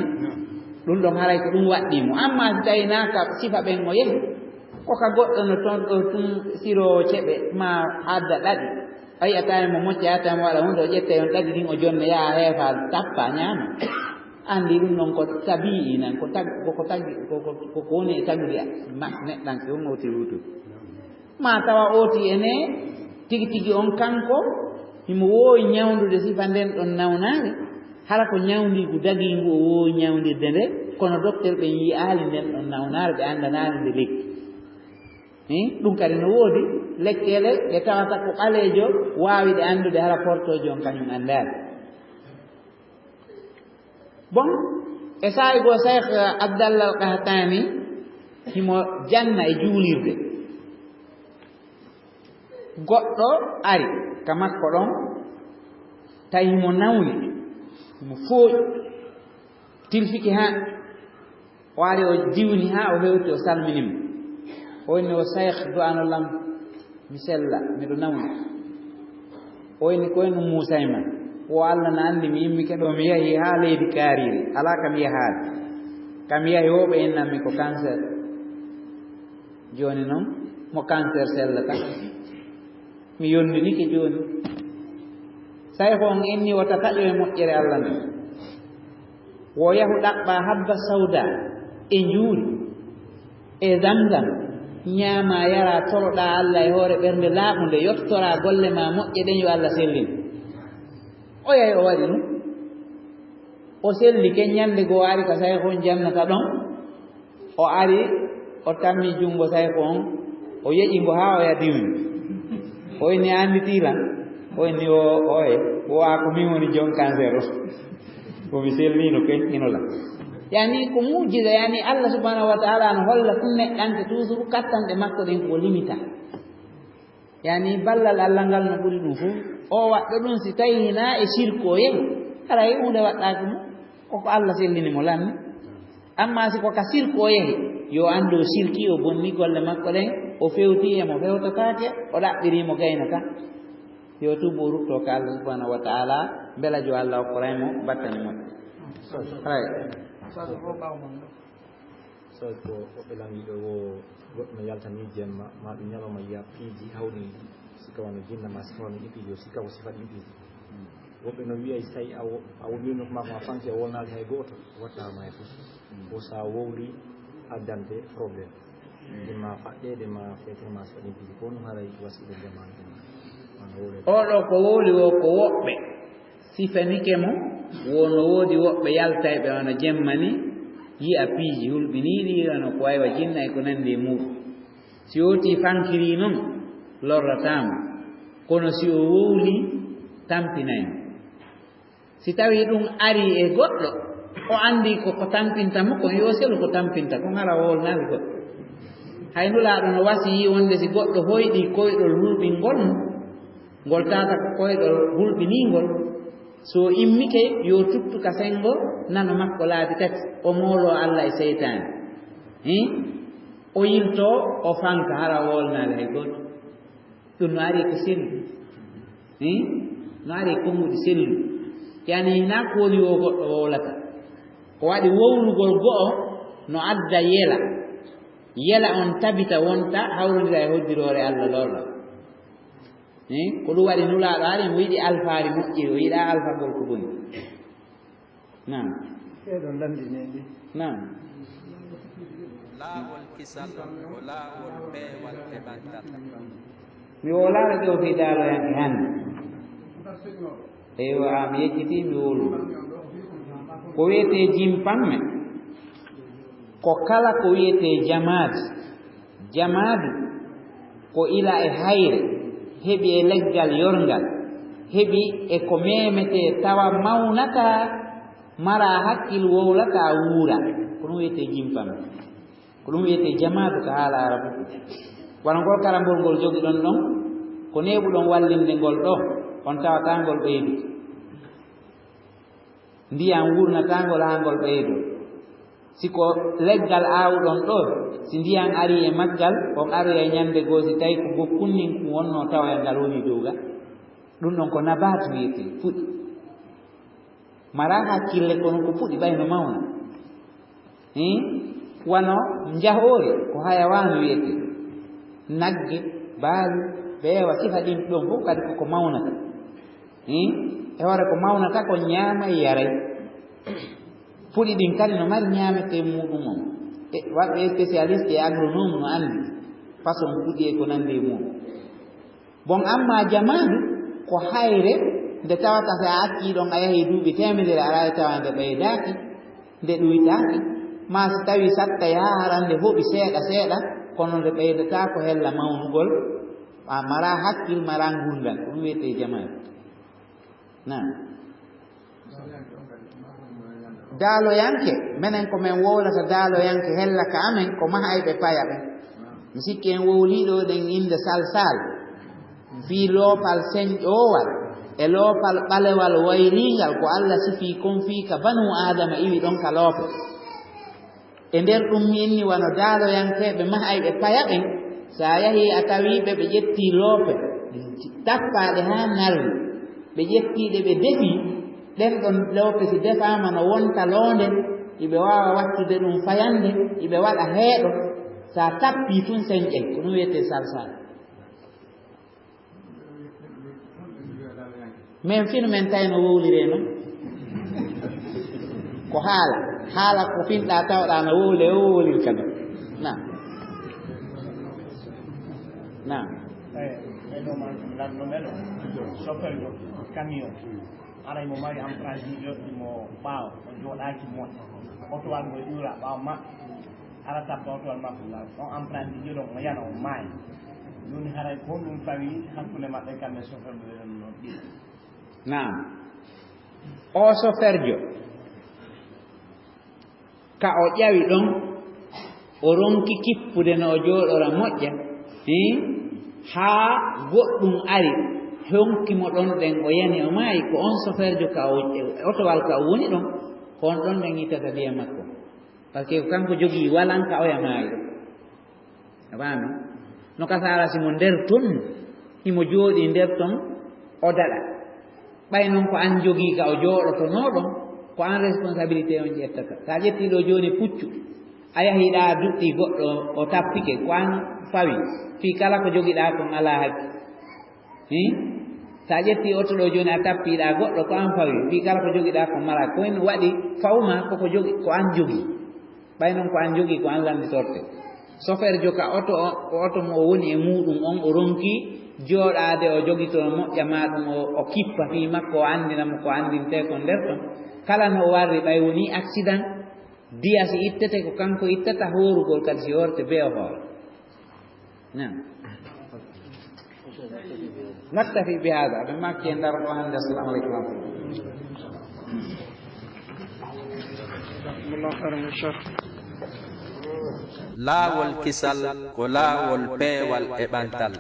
Ɗum ɗon haray ko ɗum waɗɗii mo. Amma si tawi naa ka sifa ɓen o yehi, ko ka goɗɗo no toon ɗo tun siroowo ceɓe maa adda ɗaɗi. A yi'ataa mo mocca, yi'ataa mo waɗa huunde, o ƴetta on ɗaɗi ɗin, o jonna, yaha heefa, tappa, ñaama. Anndi ɗum ɗon ko tabi'i nan, ko tag-, ko, ko tagi, ko, ko, ko, ko woni e tagude ma-, neɗɗanke on o tiwtu. Maa tawa ooti ene tigi tigi on kanko, himo woowi ñawndude sifa nden ɗon nawnaare, hara ko ñawndiigu dagiingu o woowi ñawndirde nde, kono dokter ɓen yi'aali nden ɗon nawnaare, ɓe anndanaali nde lekki. Hin, ɗum kadi no woodi lekkeele ɗe tawata ko ɓaleejo waawi ɗe anndude, hara portoojo on kañum anndaali. Bon, e saa'i goo Cheikh Abdallah Al Qahtani himo janna e juulirde. Goɗɗo ari ka makko ɗon, tawi himo nawni, himo fooƴi, tilfike haa o ari, o diwni haa o hewti, o salmini mo. O inni, "O Cheikh, du'ano lam, mi sella, miɗo nawni." O inni ko en ɗum Muusa e ma. Wo Alla na anndi mi immike ɗo, mi yahi haa leydi kaariiri. Alaa kam yahaade. Kam yahi wo ɓe innanmi ko cancer. Jooni noon, mo cancer sellata. Mi yondinike jooni. Sayko on inni wota taƴo e moƴƴere Alla nden. Wo yahu ɗaɓɓa habba sawda e njuuri e zamzam, ñaama, yara, toroɗa Alla e hoore ɓernde laaɓunde, yottora golle ma moƴƴe ɗen yo Alla sellin. O yahi o waɗi ɗum. O sellike, ñande goo ari ka sayko on jannata ɗon. O ari, o tammi junngo sayko on, o yeƴi ngo haa oya diwni. O inni, "A annditi lan?" O inni, "O, oye, wo a ko min woni jom cancer o." Ko mi selliino ken ino lan. Yani ko muujiza, yani Allah subhanahu wa ta'ala no holla tun neɗɗanke toujours kattanɗe makko ɗen ko limita. Yani ballal Allah ngal no ɓuri ɗum fof. O waɗɗo ɗum si tawi hinaa e sirku o yehi, haray huunde waɗɗaaka mo. Koko Allah sellini mo lanni. Amma si ko ka sirku o yehi, yo anndu o sirki, o bonni golle makko ɗen, o fewti e mo fewtataake, o ɗaɓɓiri mo gaynata. Yo tuubu, o rutto ka Allah subhanahu wa ta'ala, mbela jo Allah okkoray mo battane moƴƴe. Hay. Sabu ko ɓaawo mon ɗo. So ko woɓɓe langiiɗo wo goɗɗo no yaltani jemma, ma ɗum ñalawma yiya piiji hawri, sika wano jinna ma sika wano ɗi piiji o, sika o sifa ɗin piiji. Woɓɓe no wiya so tawi a wo-, a wowlino ko ma ko ma fanti a wolnaali hay gooto, watta ma e fof. Ko sa wowli addante problème. Ɗi ma faɗɗede ma fetere ma sifa ɗin piiji. Ko ɗum haray wasiɗo jamaanu ɗum. Wano wowle. Oɗo ko wowli wo ko woɓɓe sifanike mo, wo no woodi woɓɓe yaltayɓe wano jemma ni, yi'a piiji hulɓiniiɗi, wano ko waywa jinna e ko nandi e muuɗum. Si o tii fankiri non, lorrataa mo. Kono si o wowli, tampinay mo. Si tawi ɗum ari e goɗɗo, o anndi ko, ko tampinta mo, kon yo selu ko tampinta, kon hara o wolnaali goɗɗo. Hay Nulaaɗo no wasiyii wonde si goɗɗo hoyɗii koyɗol hulɓingol mo, ngol tata ko koyɗol hulɓiniingol, so immike yo tuttu ka senngo nano makko laabi tati, o mooloo Allah e seytaane. Hin? O yiltoo, o fanka, hara o wolnaali hay gooto. Ɗum no ari ko sellu. Hin? No ari e konnguɗi sellu. Yani hinaa ko woni wo goɗɗo wowlata. Ko waɗi wowlugol go'o no adda yela. Yela on tabita wonta hawrondira e hoddiroore Allah lorra. Hin? Ko ɗum waɗi Nulaaɗo ari mo yiɗi alfaari moƴƴiri, o yiɗaa alfagol ko boni. Naam. Ɓeeɗo ndanndinee ɗi. Naam. Laawol kisal ko laawol peewal e maggal. Mi wowlaano ƴeew fii daaloyanke hannde. Eywa, mi yejjitii, mi wowlu. Ko wiyetee jimpamme, ko kala ko wiyetee jamaadu. Jamaadu ko ila e hayre, heɓi e leggal yorngal, heɓi e ko memetee tawa mawnataa, maraa hakkil, wowlataa, wuuraa. Ko ɗum wiyetee jimpamme. Ko ɗum wiyetee jamaadu ka haala Arabu. Wano ngol karambol ngol jogiɗon ɗon, ko neeɓuɗon wallinde ngol ɗo, on tawataa ngol ɓeyduki. Ndiyan wurnataangol haa ngol ɓeydoo. Si ko leggal aawuɗon ɗo, si ndiyan arii e maggal, on aroyay ñande goo, si tawi ko bokkun nin kun wonnoo tawa e ngal woni dow ga. Ɗum ɗon ko nabaatu wiyetee, fuɗi. Maraa hakkille, kono ko fuɗi ɓay no mawna. Hin? Wano njahoori, ko hayawaanu wiyetee. Nagge, baali, beewa, sifa ɗin ɗon fof kadi koko mawnata. Hin? E hoore ko mawnata ko ñaamay yaray. Puɗi ɗin kadi no mari ñaametee muuɗum on. E waɗɓe spécialiste e agronome no anndi façon puɗi e ko nanndi e muuɗum. Bon, amma jamaanu ko hayre nde tawata si a accii ɗon a yahii duuɓi teemedere aray tawa nde ɓeydaaki, nde ɗuytaaki, maa si tawii satta yaha hara nde hoɓi seeɗa seeɗa, kono nde ɓeydataa ko hella mawnugol, a maraa hakkil, maraa ngurndan, ko ɗum wiyetee jamaanu. Naam. Daaloyanke, menen ko men wowlata daaloyanke hella ka amen, ko mahayɓe paya ɓen. Mi sikki en wowlii ɗo ɗen innde salsal, fii loopal senƴoowal, e loopal ɓalewal wayliingal, ko Alla sifii kon fii ka Banu Aadama iwi ɗon ka loope. E nder ɗum mi inni wano daaloyankeeɓe mahayɓe paya ɓen, si a yahii a tawii ɓe, ɓe ƴettii loope, tappaa ɗe haa narwi, Ɓe ƴettii ɗe, ɓe defi. Ɗen ɗon loope si defaama no wonta loonde, iɓe waawa wattude ɗum fayannde, iɓe waɗa heeɗo. So a tappii tun senƴay, ko ɗum wiyetee salsal. Men finu men tawi no wowliree non. Ko haala, haala ko finɗaa tawɗaa no wowle, o wowlir kadi. Na. Na. Eh, ɓe ɗo ma, lanɗo ɓe ɗo. Chauffeur ɗo, camion. Aray mo mari emprunté joɗɗi mo ɓaawo, o jooɗaaki mo. Oto wal ngo ƴuura ɓaawo maɓɓe. Ara tappa oto wal makko ngal. On emprunté joɗo mo yana o maayi. Joni haray ko honɗum fawi hakkunde maɓɓe kamɓe chauffeur ɓe ɗon no ɗiɗo? Naam. O chauffeur jo. Ka o ƴawi ɗon, o ronki kippude no o jooɗora moƴƴa, hii, haa goɗɗum ari, honki mo ɗon ɗen, o yani, o maayi. Ko on soferjo ka o, otowal ka o woni ɗon, ko on ɗon ɗen ittata ndiyam makko. Parce que ko kanko jogii walan ka oya maayi ɗon. A faami? No ka saara si mo nder ton, himo jooɗii nder ton, o daɗa. Ɓay non ko an jogii ka o jooɗotonoo ɗon, ko an responsabilité on ƴettata. So a ƴettii ɗoo jooni puccu, a yahii ɗaa a duɗɗii goɗɗo, o tappike, ko an fawi. Fii kala ko jogiɗaa kon alaa hakke. Hii? So a ƴettii oto ɗoo jooni a tappii ɗaa goɗɗo, ko an fawi. Fii kala ko jogiɗaa kon mala. Ko en waɗi fawma koko jogi, ko an jogii. Ɓay non ko an jogii ko an lannditorte. Soferjo ka oto o, ko oto mo o woni e muuɗum on, o ronki jooɗaade, o jogitoo moƴƴa maa ɗum, o, o kippa fii makko, o anndina mo ko anndintee kon nder ton. Kala no o warri, ɓay wonii accident, diya si ittete, ko kanko ittata, hoorugol kadi si hoorte bee o hoora. Naam. Naktafi bi hada, ɓe makki en ndaro ɗo hannde. Assalamu aleykum wa rahmatullah. Laawol kisal ko laawol peewal e ɓantal.